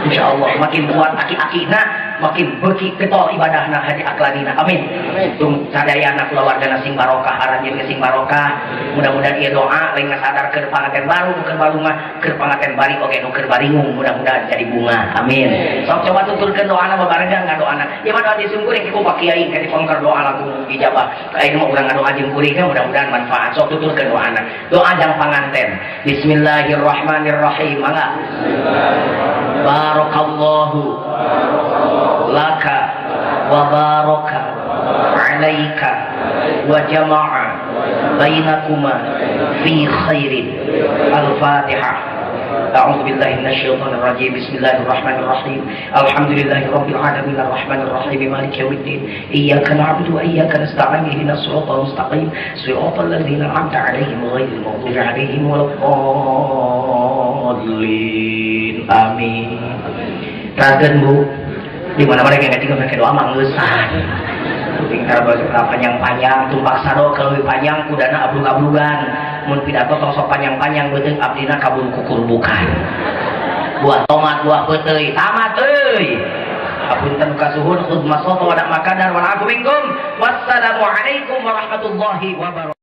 insyaallah makin kuat aki-akina makin beuki getol ibadahna Haji Aklanina amin. Tung sadayana kulawargana sing barokah aranjeun ge sing barokah mudah-mudahan ieu doa lain ngasadar keur panganten baru nu keur baru mah keur panganten bari oge nu keur baringung mudah-mudahan jadi bunga amin. Sok coba tuturkeun doana babarengan ngadoana ieu mah doa disungkuring ku Pak Kiai ka dipongker doa lagu ijabah ayeuna mah urang ngadoa jeung kuring mudah-mudahan manfaat sok tuturkeun doana doa jang panganten bismillahirrahmanirrahim mangga barakallahu laka wa baraka alaika wa jama'a bainakuma fi khairin. Al-Fatihah. A'udzu billahi minasyaitonir rajim. Bismillahirrahmanirrahim. Alhamdulillahi rabbil alamin arrahmanir rahim maliki yaumiddin. Iyyaka na'budu wa iyyaka nasta'in ihdinas siratal mustaqim siratal ladzina an'amta 'alaihim ghairil maghdubi 'alaihim waladdallin. Amin. Ragen Bu, di mana-mana kayak ngaji make doa mah ngeusan. Tinggal bahasa panjang-panjang, tumpak sado kalau lebih panjang kudana ablug-ablugan. Mun pidato tong sok panjang-panjang beuteung abdina kaburu kukurbukan. Buah tomat, buah peuteuy, tamat euy. Apunten kasuhun khudma soto wa makadar wal afu minkum. Wassalamualaikum warahmatullahi wabarakatuh.